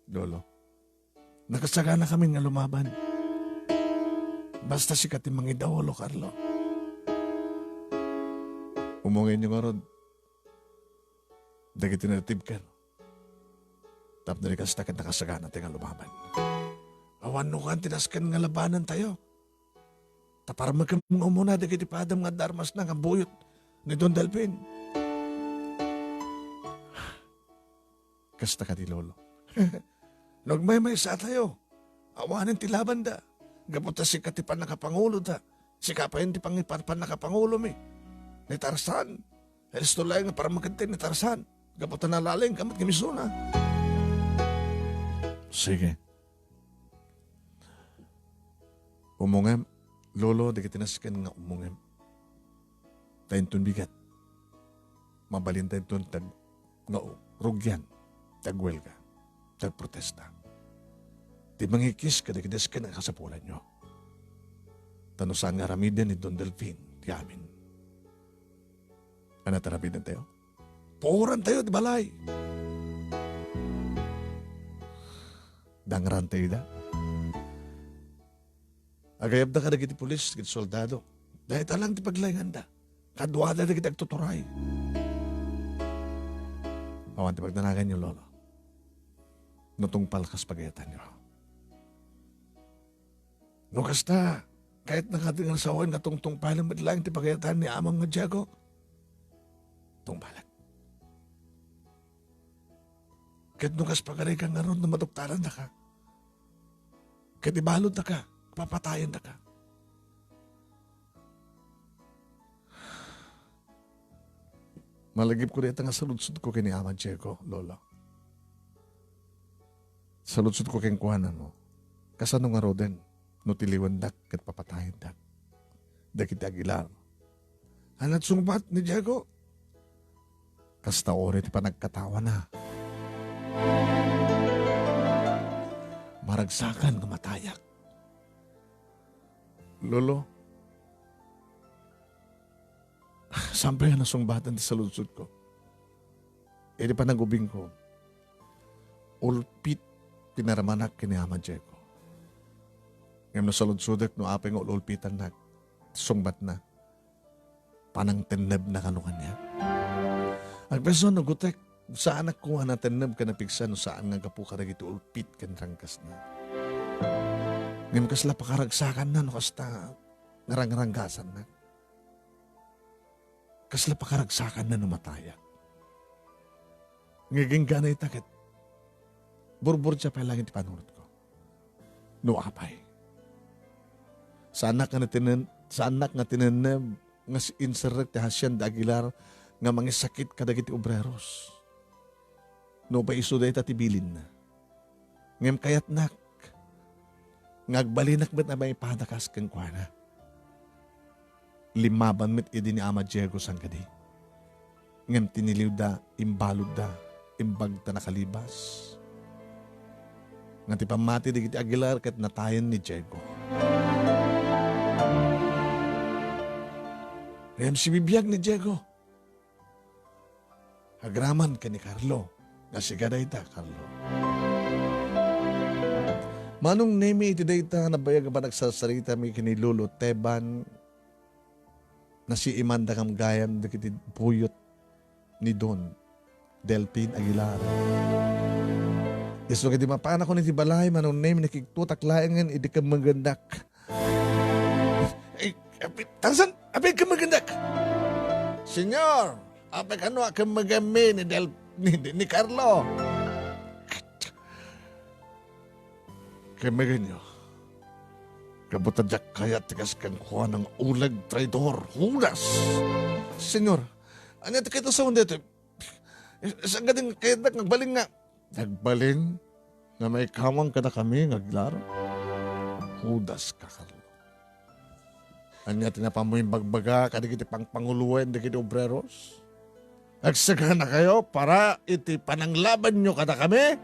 Lolo, nakasaganakamin nga lumaban. Basta sika ti mangidaulo, Carlo. Umungenyo ngarud dagiti natibker. Tapno di kasta ket nakasagana ti nga lumaban. Awan nukan ti nasken nga labanentayo. Ta parmekem nga umuna dagiti padam nga adda armasna nga buyot ni Don Delfin. Kasta kadi, Lolo. No agmaymaysatayo, awanen ti labanda. Gapu ta sika ti pannakapanguloda. Sika pay ti pangipan-, pannakapangulomi. Ni Tarzan. Listo laeng nga parmekenta ni Tarzan. Gapu ta nalaingka met nga misuna. Sige. Umungem, Lolo, dagiti nasken nga umungem. Ta inton bigat, mabalinta inton tag-, nga rugian, tagwelga, tagprotesta. Ti mangikis kadagiti nasken a kasapulanyo. Ta no saan nga aramiden ni Don Delfin ti amin. Ania ti aramidentayo? Puorantayo ti balay. Dangrantayda. Agayabda kadagiti pulis ket soldado. Dayta lang ti paglainganda. Kaduada dagiti agtuturay. Awan ti pagdanaganyo, Lolo. No tungpal kas pagayatanyo. No kasta, kayatna nga di nga sawen nga tungtungpalem met laeng ti pagayatan ni Amam nga Diego, tungpalek. Ket no kas pagaray ka ngarud no maduktarandaka, ket ibaludtaka, papatayendaka. Malagipko dayta nga saludsodko ken ni Ama Diego, Lolo. Saludsodko kenkuana no kasano ngaruden no tiliwendak ket papatayendak dagiti Aguilar. Ania ti sungbat ni Diego? Kasta uray ti panagkatawana. Maragsakan nga matayak. Lolo, saan pay a nasungbatan ti saludsodko. Idi panagubingko, ulpit ti naramanak ken ni Ama Diego. Ngem nasaludsodek no apay nga ul-ulpitannak ti sungbatna. Panangtennebna kano kaniak. Agpayso no gutek, saanak koma a natenneb ken napigsa no saan nga gapu kadagiti ulpit ken ranggasna. Ngem kasla pakaragsakanna no kasta nga rangranggasannak. Kasla pakaragsakanna no matayak. Nga agingga dayta ket burburdia pay laeng ti panunotko. No apay, saanak nga tinen-, saanak nga tinenneb nga si-, inserrek ti hasienda Aguilar nga mangisakit kadagiti obreros. Nupay isu dayta ti bilinna. Ngem kayatnak nga agbalinak met a maipada kas kenkuana. Limmaban met idi ni Ama Diego sangkadi. Ngem tiniliwda, imbaludda, imbag ta nakalibas. Nga ti pammati dagiti Aguilar ket natayen ni Diego. Ngem sibibiag ni Diego. Agraman ken ni Carlo, nga siga dayta, Carlo. Manong Nemi, iti dayta nabayag a panagsarsaritami ken ni Lolo Teban, nasiimanda gayam dagiti buyot ni Don Delfin Aguilar. Isu nga idi mapanakon iti balay, Manong Nemi, nakigtutak laengen idi kemmegendak. Eh, api-, Tarzan, apay kemmegendak? Senyor, apay kano a kemmegenmi ni Del-, ni, ni, ni Carlo? Kemmegenyo. Gapu ta diak kayat ti kas kenkuana nga uleg, traidor, Judas. Senyor, ania ti kayat a sawen daytoy? Eh, saan nga di kayatdak nga agbalin nga, agbalin nga maikawang kadakami nga Aguilar? Judas ka, Carlo. Ania ti napanmo imbagbaga kadagiti pangpanguloen dagiti obreros? Agsaganakayo para iti pananglabanyo kadakami?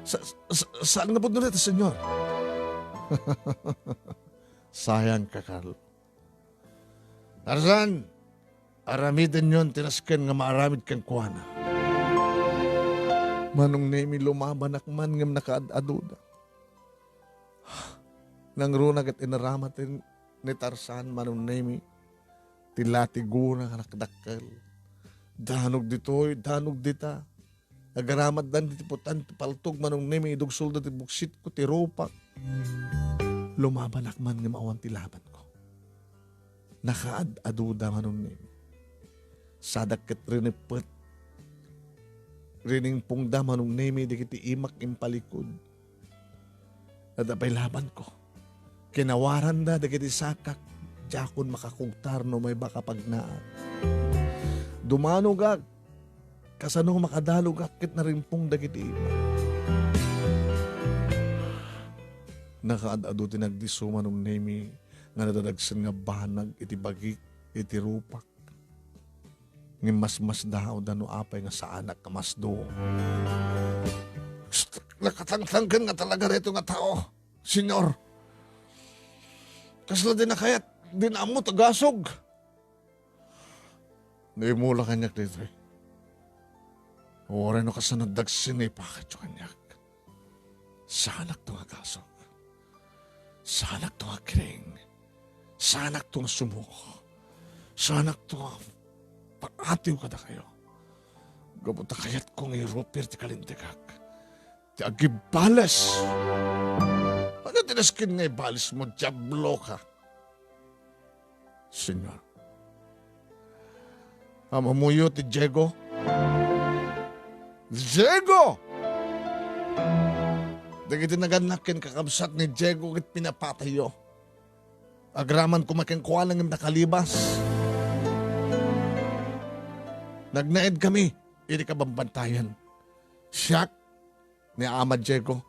Sa-, sa-, saan nga pudno dayta, Senyor? Sayang ka, Carlo. Tarzan, Aramidenyon ti nasken nga maaramid kenkuana. Manong Nemi, lumabanak man ngem nakaad-aduda. Nangruna ket inarama ti ni Tarzan, Manong Nemi, ti latigona nga nakdakkel. Danog ditoy, danog dita. Agaramatdan ti putan ti paltog, Manong Nemi, idugsolda ti buksitko, ti rupak. Lumabanak man ngem awan ti labanko. Nakaad-aduda, Manong Nemi. Sadak ket rineppet. Riningpongda, Manong Nemi, dagiti imak impalikud. Adda pay labanko. Kinawaranda dagiti sakak, diakon makakugtar no may baka pagnaak. Dumanogak, kasano makadalogak ket narimpong dagiti imak. Nakaad-adu ti nagdisso, Manong Nemi, nga nadadagsen nga banag iti bagik, iti rupak. Ngem masmasdaawda no apay nga saanak a masdo. Psst! Nakatangtangken nga talaga daytoy nga tao, Señor. Kasla di nakayat, di naammo ti gasog. Naimula kaniak daytoy. Uray no kasano dagsen nga ipakityo kaniak. Saanakto nga gasog. Saanakto nga kiring. Saanakto nga sumuko. Saanakto nga paatiw kadakayo. Gapu ta kayatko nga irupir ti kalintegak. Ti agibales. Ania ti nasken nga ibalesmo, Diabloka? Señor. Ammoyo ti Diego? Diego! Dagiti nagannak ken kakabsat ni Diego ket pinapatayyo. Agraman koma kenkuana ngem nakalibas. Nagnaedkami iti kabambantayan. Siak ni Ama Diego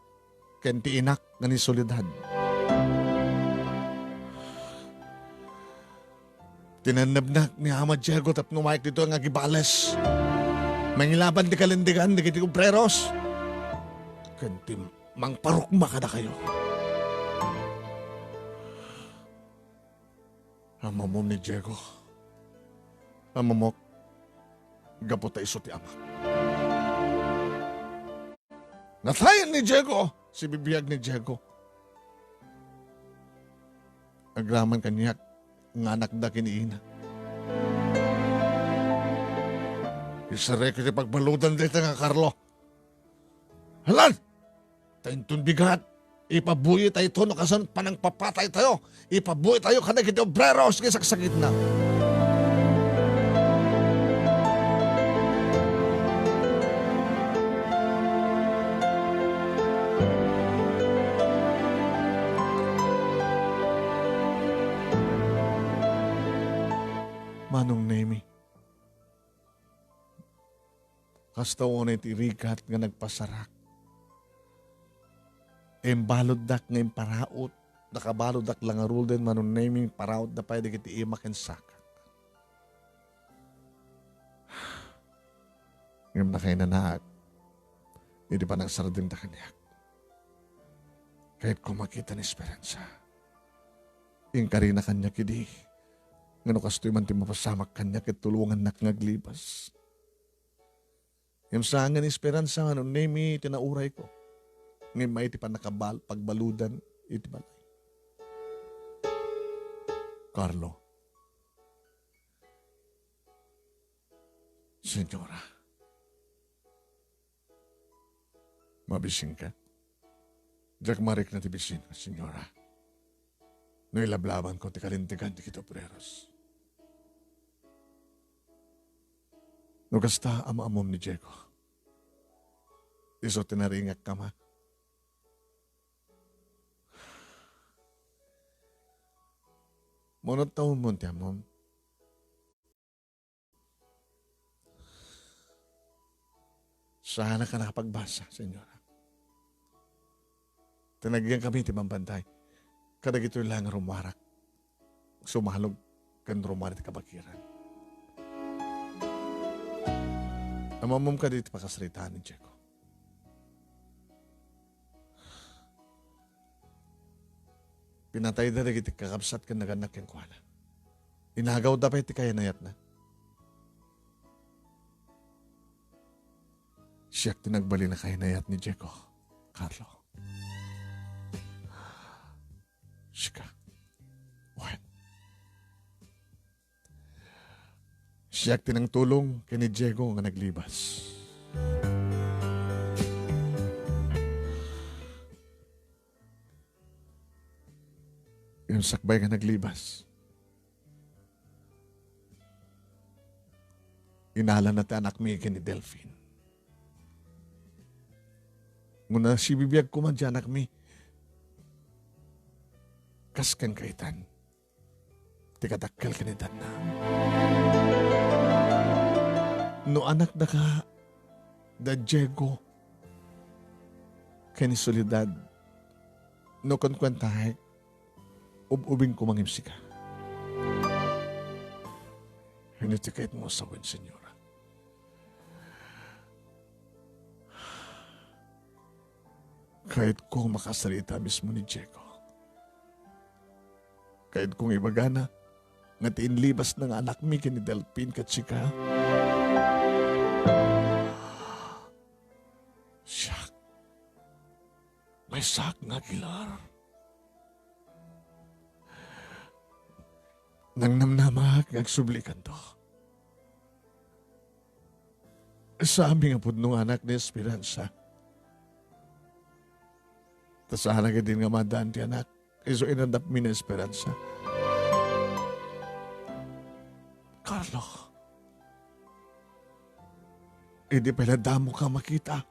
ken ti inak nga ni Soledad. Tinennebnak ni Ama Diego tapno umayek ditoy nga agibales. Mangilaban ti kalindegan dagiti obreros ken ti mangparukma kadakayo. Ammom ni Diego. Ammomok, gapu ta isu ti amak. Natayen ni Diego! Sibibiag ni Diego. Agraman kaniak nga anakda ken ni Ina. Isarek iti pagbaludan dayta nga Carlo. Halan! Ta inton bigat, ipabuitayo no kasano panangpapataytayo. Ipabuitayo kadagiti obreros nga saksakitna. Manong Nemi, kasta unay ti rigat nga nagpasarak. Imbaluddak nga imparaut, nakabaluddak la ngaruden, Manong Nemi, imparautda pay dagiti imak ken sakak. Ngem nakainanaak iti panagsardengda kaniak. Kayatko makita ni Esperanza. Inkarina kaniak idi nga no kastoy man ti mapasamak kaniak ket tulongannak nga aglibas. Ngem saan nga ni Esperanza, Manong Nemi, ti naurayko. Ngem may ti pannakabal-, pagbaludan iti balay. Carlo. Señora. Mabisinka? Diak marikna ti bisin, Señora. No ilablabanko ti kalintegan dagiti obreros. No kasta, am-ammom ni Diego. Isu ti naringak kama. Mano ti ammom ti ammom? Saanak a nakapagbasa, Señora. Tinagyan kami ti bambantay. Kadagitoy la nga rumarak. Sumalog ken rumar iti kabagiran. Am-ammom kadi ti pakasaritaan ni Diego? Pinatayda dagiti kakabsat ken nagannak kenkuana. Inagawda pay ti kayanayatna. Siak ti nagbalin a kainayat ni Diego, Carlo. Sika. Wen. Siak ti nangtulong ken ni Diego nga naglibas. Ngem sakbay nga naglibas, inalana ti anakmi ken ni Delfin. Nguna sibibiag koma ti anakmi, kas kenka itan ti kadakkel ken edanna. No anakdaka da Diego ken ni Soledad, no kunkuentaek, ub-ubing koma ngem sika. Ania ti kayatmo a sawen, Señora? Kayatko makasarita mismo ni Diego. Kayatko nga ibagana nga ti inlibasna nga anakmi ken ni Delfin ket sika, siak, maysaak nga Aguilar. Nangnamnamak nga agsublikanto. Saanmi nga pudno nga anak ni Esperanza. Ta saanak idin nga madan ti anak, isu inadapmi ni Esperanza. Carlo, idi pay la damoka makita,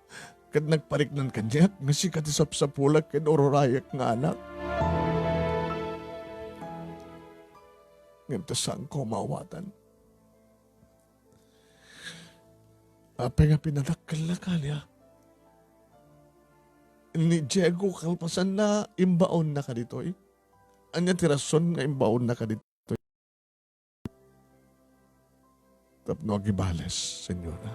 ket nagpariknan kaniak nga sika ti sapsapulak ken ururayak nga anak. Ngem ta saanko maawatan. Apay nga pinadakkelnaka nia ni Diego kalpasanna, imbaonnaka ditoy? Ania ti rason nga imbaonnaka ditoy? Tapno agibales, Señora.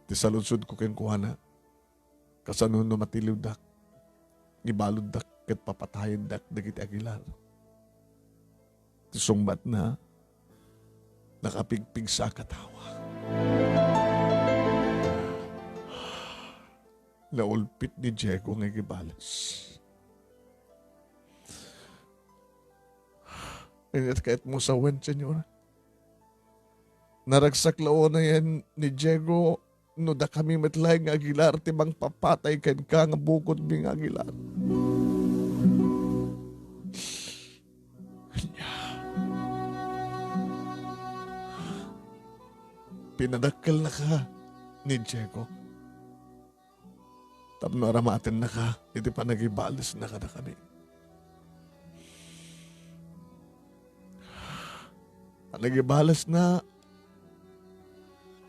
Ti saludsodko kenkuana, kasano no matiliwdak, ibaluddak ket papatayendak dagiti Aguilar? Ti sungbatna, nakapigpigsa a katawa. Naulpit ni Diego nga agibales. Ania ti kayatmo sawen, Señora? Naragsak la unayen ni Diego no dakami met laeng nga Aguilar ti mangpapatay kenka nga bukodmi nga Aguilar. Ania? Pinadakkelnaka ni Diego tapno aramatennaka iti panagibalesna kadakami. Panagibalesna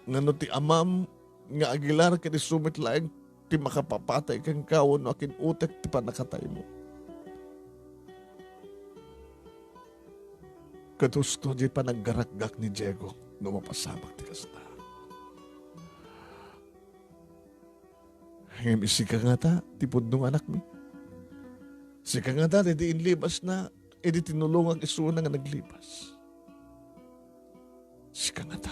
nga no ti amam nga Aguilar ket isu met laeng ti makapapatay kenka wenno akin-utek ti pannakataymo. Ket husto diay panaggarakgak ni Diego no mapasamak ti kasta. Ngem sika ngata ti pudno nga anakmi. Sika ngata ti inlibasna idi tinulongak isuna nga naglibas. Sika ngata.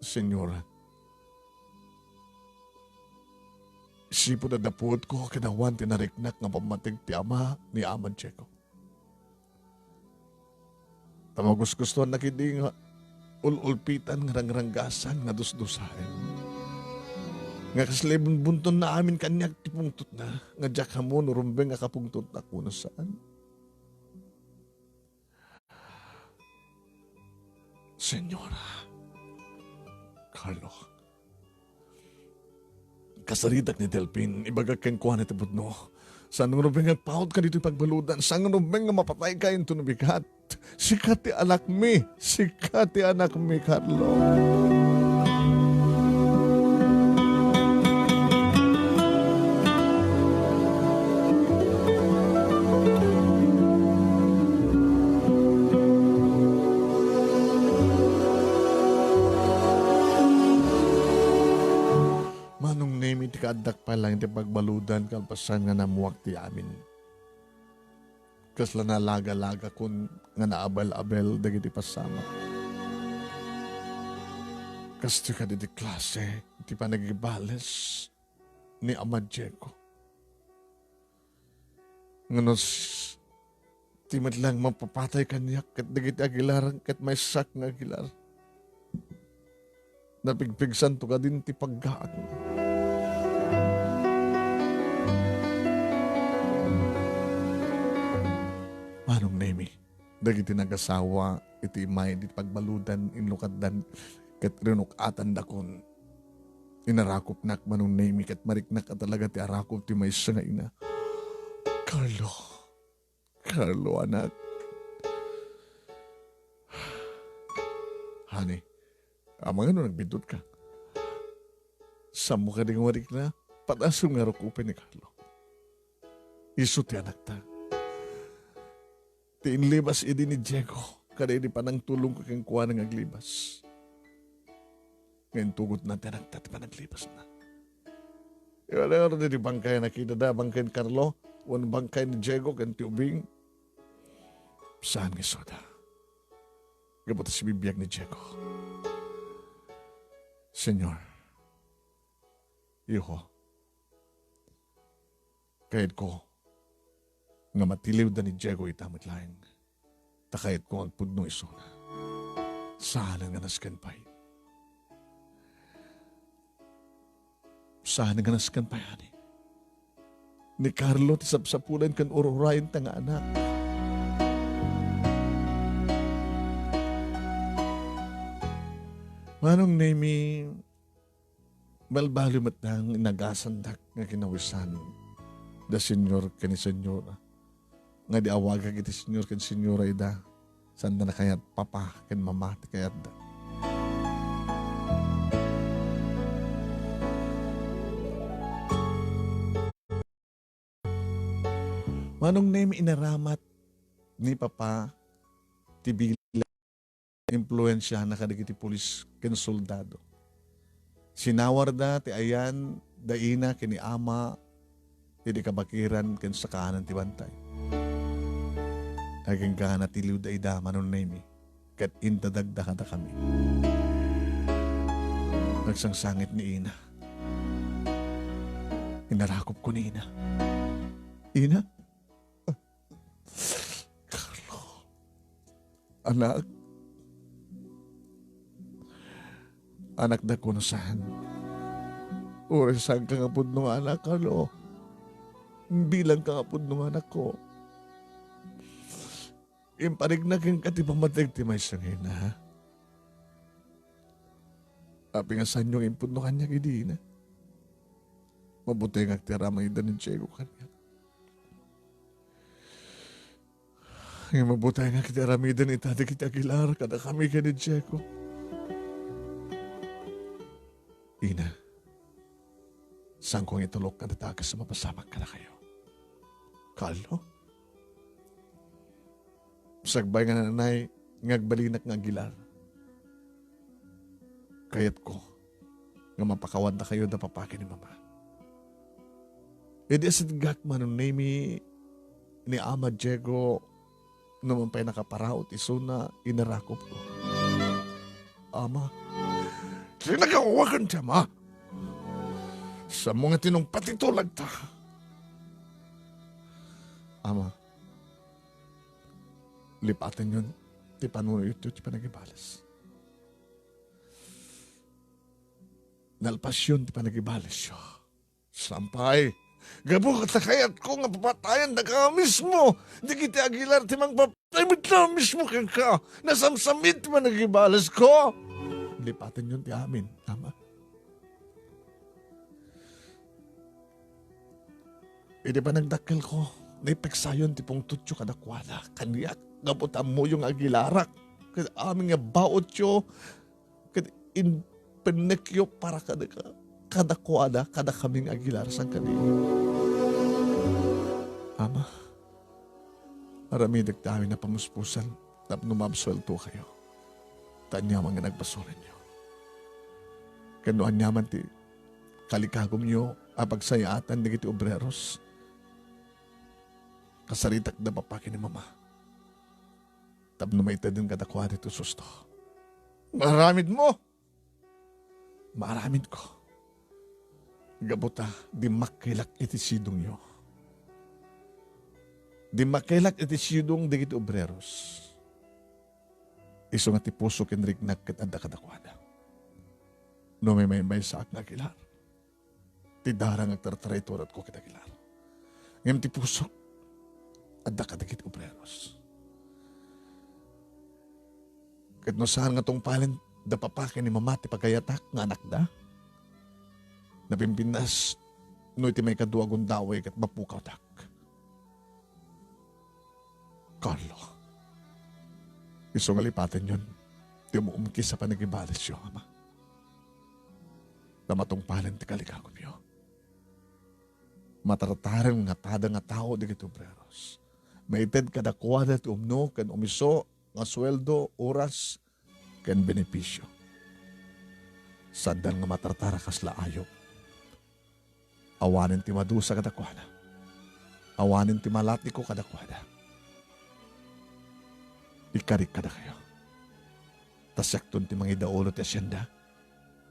Señora, sipud a dapuetko ken awan ti nariknak nga pammateg ti ama ni Aman Diego. Ta magustuannak idi nga ul-ulpitan nga rangranggasan nga dusdusaen. Nga kasla imbunbunton na amin kaniak ti pungtotna, nga diak ammo no rumbeng a kapungtotna wenno saan. Señora, Carlo, kasaritak ni Delfin, ibagak kenkuana ti pudno. Saan nga rumbeng nga agpaut ka ditoy pagbaludan, saan nga rumbeng nga mapatay ka inton bigat. Sika ti anakmi, sika ti anakmi, Carlo. Manong Nemi, ti kaaddak pay laeng ti pagbaludan kalpasan nga nammuak ti amin. Kasla nalagalagakon nga naabel-abel dagiti pasamak. Kastoy kadi ti klase ti panagibales ni Ama Diego. Ngano s-, ti met laeng mapapatay kaniak ket dagiti Aguilar ket maysak nga Aguilar. Napigpigsanto kadin ti paggaak. Manong Nemi, dagiti nagasawa iti immay ti pagbaludan, inlukatdan, ket rinuk-atandakon. Inarakupnak, Manong Nemi, ket mariknak a talaga ti arakup ti maysa nga ina. Carlo. Carlo, anak. Honey, amangan no nagbiddut ka. Sammo kadi nga marikna, pataasem nga arukupen ni Carlo. Isu ti anakta. Ti inlibas idi ni Diego, kada idi panangtulongko kenkuana nga aglibas. Nga intugotna ti anakta ti panaglibasna. Iwala nga run iti bangkay a nakitana, bangkay ni Carlo, wen bangkay ni Diego ken ti ubing. Saan nga isuda? Gapu ta sibibiag ni Diego. Señor, iho, kayatko nga matiliwda ni Diego ita met laeng. Ta kayatko nga agpudno isuna. Saanen nga nasken pay. Saanen nga nasken pay, honey. Ni Carlo ti sapsapulan ken ur-urayenta nga anak. Manong Nemi, balbaliw met laeng inagasandak nga kinawisan da Señor ken ni Señora. Nga di awagak iti Señor ken Señora ida, saanda nakayat papa ken mama ti kayatda. Manong Nemi, inaramat ni papa ti bilang impluensiana kadagiti pulis ken soldado. Sinawarda ti ayan da ina ken ni ama idi kabakiran ken sakaanan ti bantay. Agingga natiliwda ida, Manong Nemi, ket intedagda kadakami. Nagsangsangit ni ina. Inarakupko ni ina. Ina? Carlo. Anak. Anakda kuno saan. Uray saanka nga pudno nga anak, Carlo. Bilangka nga pudno nga anakko. Imparikna kenka ti pammateg ti maysa nga ina. Apay nga saanyo nga impudno kaniak idi ina? Mabutengak ti aramiden ni Diego kaniak. Nga mabutengak ti aramiden ita dagiti Aguilar kadakami ken ni Diego. Ina, saanko nga itulok nga nadakes a mapasamak kadakayo. Carlo? Sakbay nga nanay nga agbalinak nga Aguilar, kayatko nga mapakawannakayo da papa ken ni mama. Idi asidegak, Manong Nemi, ni Ama Diego, no man pay nakaparaut isuna, inarakupko. Ama, sinakawagan ti ama. Sammo nga tinungpat ti tulagta. Ama, lipatenyon ti panunotyo ti panagibales. Nalpasyon ti panagibalesyo. Sampay, gapu ta kayatko nga papatayandaka mismo dagiti Aguilar ti mangpapatay met la mismo kenka. Nasamsamit ti panagibalesko. Lipatenyon ti amin, Ama. Idi panagdakkelko, naipeksayon ti pungtotyo kadakuada, kaniak, gapu ta ammoyo nga agilarak ket amin nga bautyo, ket impennekyo para kadaka-, kadakuada, kadakami nga agilar sangkadi. Ama, aramidek ti amin a pamuspusan tapno maabsueltokayo. Ta aniaman nga nagbasolenyo. Ken no aniaman ti kalikagumyo a pagsayaatan dagiti obreros, kasaritakda papa ken ni mama tapno maitedem kadakuada ti susto. Maaramidmo! maaramidko. Gapu ta dimmakkelak iti sidongyo. Dimmakkelak iti sidong dagiti obreros. Isu nga ti puso ken riknak ket adda kadakuada. No maymaysaak nga agilar, ti dara nga agtartraitoratko ket agilar. Ngem ti pusok, adda kadagiti obreros. Ket no saan nga tungpalen da papa ken ni mama ti pagayatak nga anakda, napimpintas no iti maikadua a gundaway ket mapukawdak. Carlo, isu nga lipatenyon ti umuumkis a panagibalesyo, Ama. Ta matungpalen ti kalikagumyo. Matartaren nga tada nga tao dagiti obreros. Maited kadakuada ti umno ken umiso nga sueldo, oras, ken benepisio. Saandan nga matartar a kasla ayup. Awanen ti madusa kadakuada. Awanen ti malatiko kadakuada. Ikarik kadakayo. Ta siakton ti mangidaulo ti asienda.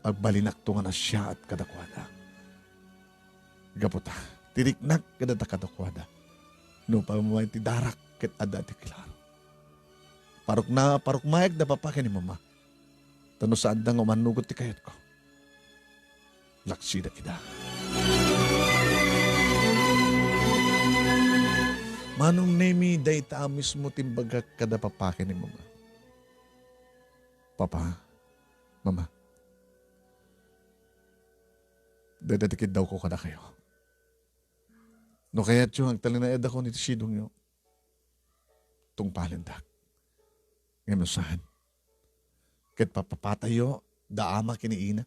Agbalinakto nga nasiaat kadakuada. Gapu ta, ti riknak ket adda kadakuada. No pamamay ti darak ket adda ti kilar. Parukna, parukmaek da papa ken ni mama. Ta no saanda nga umannugot ti kayatko, laksida ida. Manong Nemi, dayta a mismo ti imbagak kada papa ken ni mama. Papa, mama, dayta ti kiddawko kadakayo. No kayatyo nga agtalinaedakon iti sidongyo, tungpalendak. Ngem no saan, ket papapatayyo da ama ken ni ina,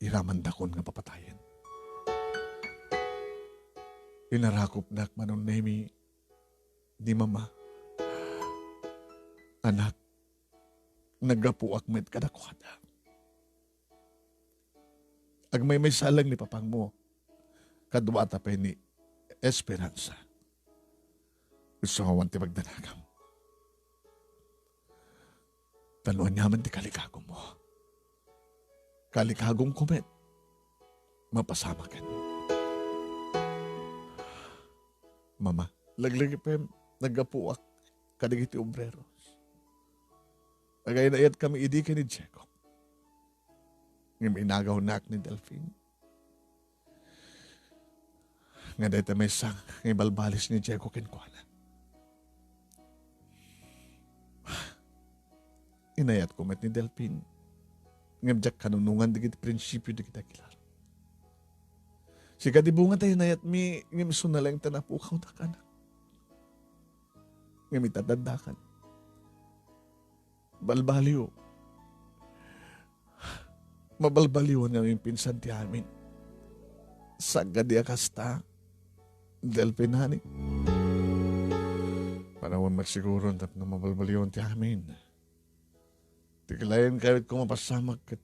iramandakon nga papatayen. Inarakopnak, Manong Nemi, ni mama. Anak, naggapuak met kadakuada. Agmaymaysa laeng ni papangmo. Kaduata pay ni Esperanza. Isu nga awan ti pagdanagam. Ta no aniaman ti kalikagummo, kalikagumko met, mapasamaken. Mama, laglagipem, naggapuak kadagiti obreros. Agaynayatkami idi ken ni Diego. Ngem inagawnak ni Delfin nga dayta maysa nga ibalbalis ni Diego kenkuana. Inayatko met ni Delfin, ngem diak kanunongan dagiti prinsipio dagiti agilar. Sika ti bunga ta inayatmi, ngem isuna laeng ta napukawdak, anak. Ngem ita, addakan. Balbaliw. Mabalbaliwan nga maminsan ti amin. Sagadi a kasta, Delfin, honey. Panawen met siguro tapno mabalbaliwan ti amin. Ti laeng kayatko mapasamak ket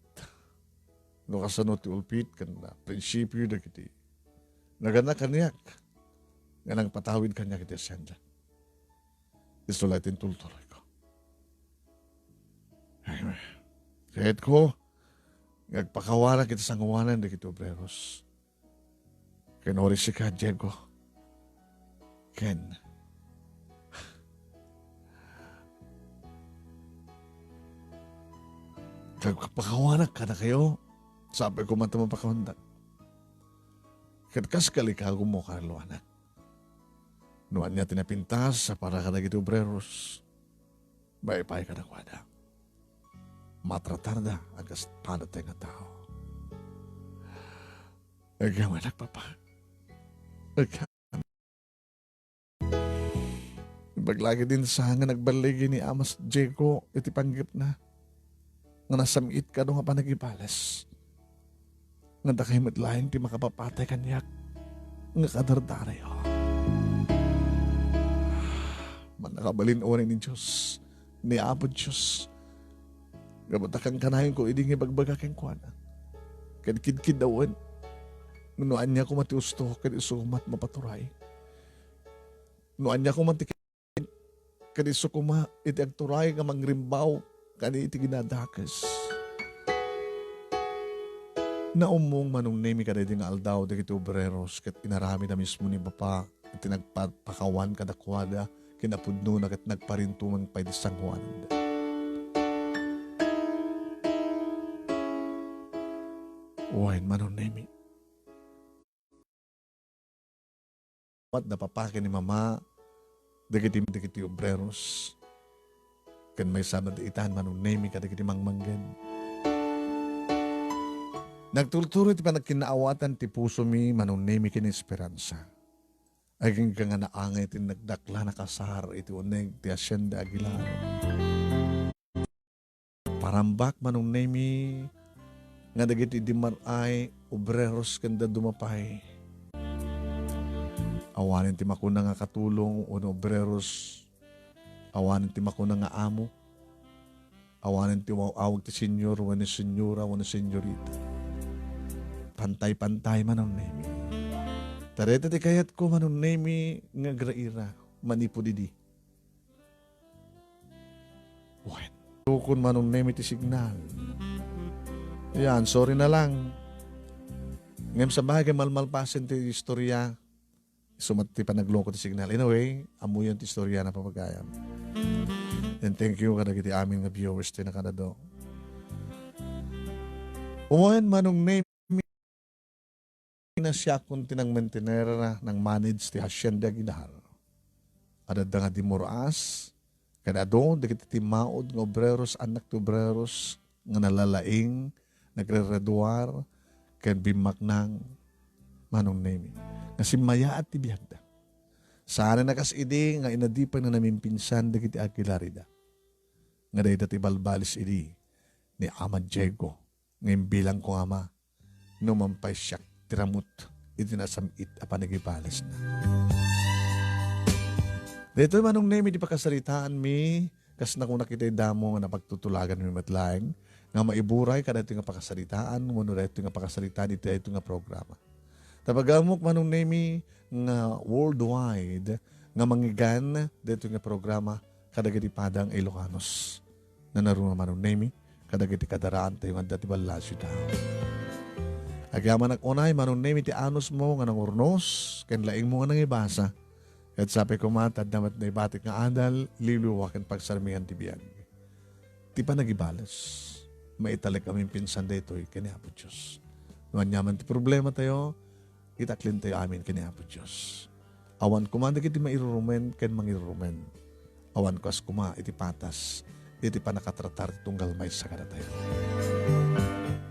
no kasano ti ulpit ken prinsipio dagiti nagana kaniak nga nangpatawid kaniak iti asianda. Isu la ti intultuloyko. Ay, kayatko nga agpakawanak iti sangoanan dagiti obreros. Ken uray sika, Diego. Ken agpakawanak kadakayo, sapay koma ta mapakawandak. Ket kas kalikagummo, Carlo, anak. No ania ti napintas a para kadagiti obreros, maipay kadakuada. Matratarda a kas panatay nga tao. Agyaman, anak, papa. Agyaman. Imbag la ketdin sa nga nagballigi ni Amas Diego iti panggepna nga nasam-it kano nga panagibales. Nga dakay met laeng ti makapapatay kaniak nga kadardarayo. Mannakabalin unay ni Dios, ni Apo Dios. Gapu ta kankanayon ko idi nga ibagbaga kenkuana. Ken kidkiddawen. No ania koma ti usto, ken isu koma ti mapaturay. No ania koma ti ken isu koma iti agturay nga mangrimbaw kani iti ginadakes. Naummong Manong Nemi kadaydi nga aldaw dagiti obreros ket inaramid a mismo ni Bapa iti nagpapakawan kadakuada ken napudnona ket nagparintumeng pay ti sangoananda. Wen, Manong Nemi. Ket napapaki ni Mama dagiti, dagiti obreros. Ken maysa met itan, Manong Nemi, kadagiti mangmangngeg. Nagturturo iti panagkinnaawatan ti pusomi, Manong Nemi, ken esperansa. Agingga nga naangay ti nagdaklan a kasar iti uneg ti Hacienda Aguilar. Parambak, Manong Nemi, nga dagiti idi mar-ay obreros ken dadduma pay. Awanen ti makuna nga katulong wenno obreros. Awanen ti makuna nga amo. Awanen ti aw-awag ti senyor wenno senyora wenno senyorita. Pantay-pantay, Manong Nemi. Ta dayta ti kayatko, Manong Nemi, nga agraira manipud idi. Wen. Tukon, Manong Nemi, ti signal. Yan, sorry na lang. Ngem sabagay, malmalpasen ti istorya. Isu met ti panagloko ti signal. Anyway, ammoyon ti istorya na, papagayam. And thank you kadagiti amin nga viewers ti nakadado. Wen, Manong Nemi, nasiakon ti nangmentener, nangmanage ti Hacienda Aguilar. Adda nga di Moras, ken adu dagiti timmaud nga obreros, annak ti obreros nga nalalaing, nagrereduar, ken bimmaknang, Manong Nemi, nga simmayaat ti biagda. Saan a kas idi nga inadipay nga namimpinsan dagiti Aguilar ida. Nga dayta ti balbalis idi ni Ama Diego, nga imbilangko nga ama, no mampay siak ti ramut iti nasam-it a panagibalesna. Daytoy, Manong Nemi, ti pakasaritaanmi, kas nakunak itay damo nga napagtutulaganmi met laeng, nga maiburay kadaytoy nga pakasaritaan, wenno daytoy nga pakasaritaan iti daytoy nga programa. Ta pagammok, Manong Nemi, nga worldwide nga manggigan daytoy nga programa kadagiti padang Ilocanos. Nanaruna, Manong Nemi, kadagiti kadaraantayo nga adda ti ballasiw da. Agyamanak unay, Manong Nemi, ti anusmo nga nangurnos ken laingmo nga nangibasa. Ket sapay koma, ta adda met naibatik nga adal, liwliwa ken pagsarmingan ti biag. Ti panagibales, maitalek a mimpinsan daytoy ken ni Apo Dios. No ania man ti problematayo, itaklentayo amin ken ni Apo Dios. Awan koma dagiti mairurumen ken mangirurumen. Awan kas koma iti patas iti pannakatratar ti tunggal maysa kadatayo.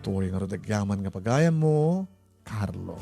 Tuloy ngarud agyaman nga pagayammo, Carlo.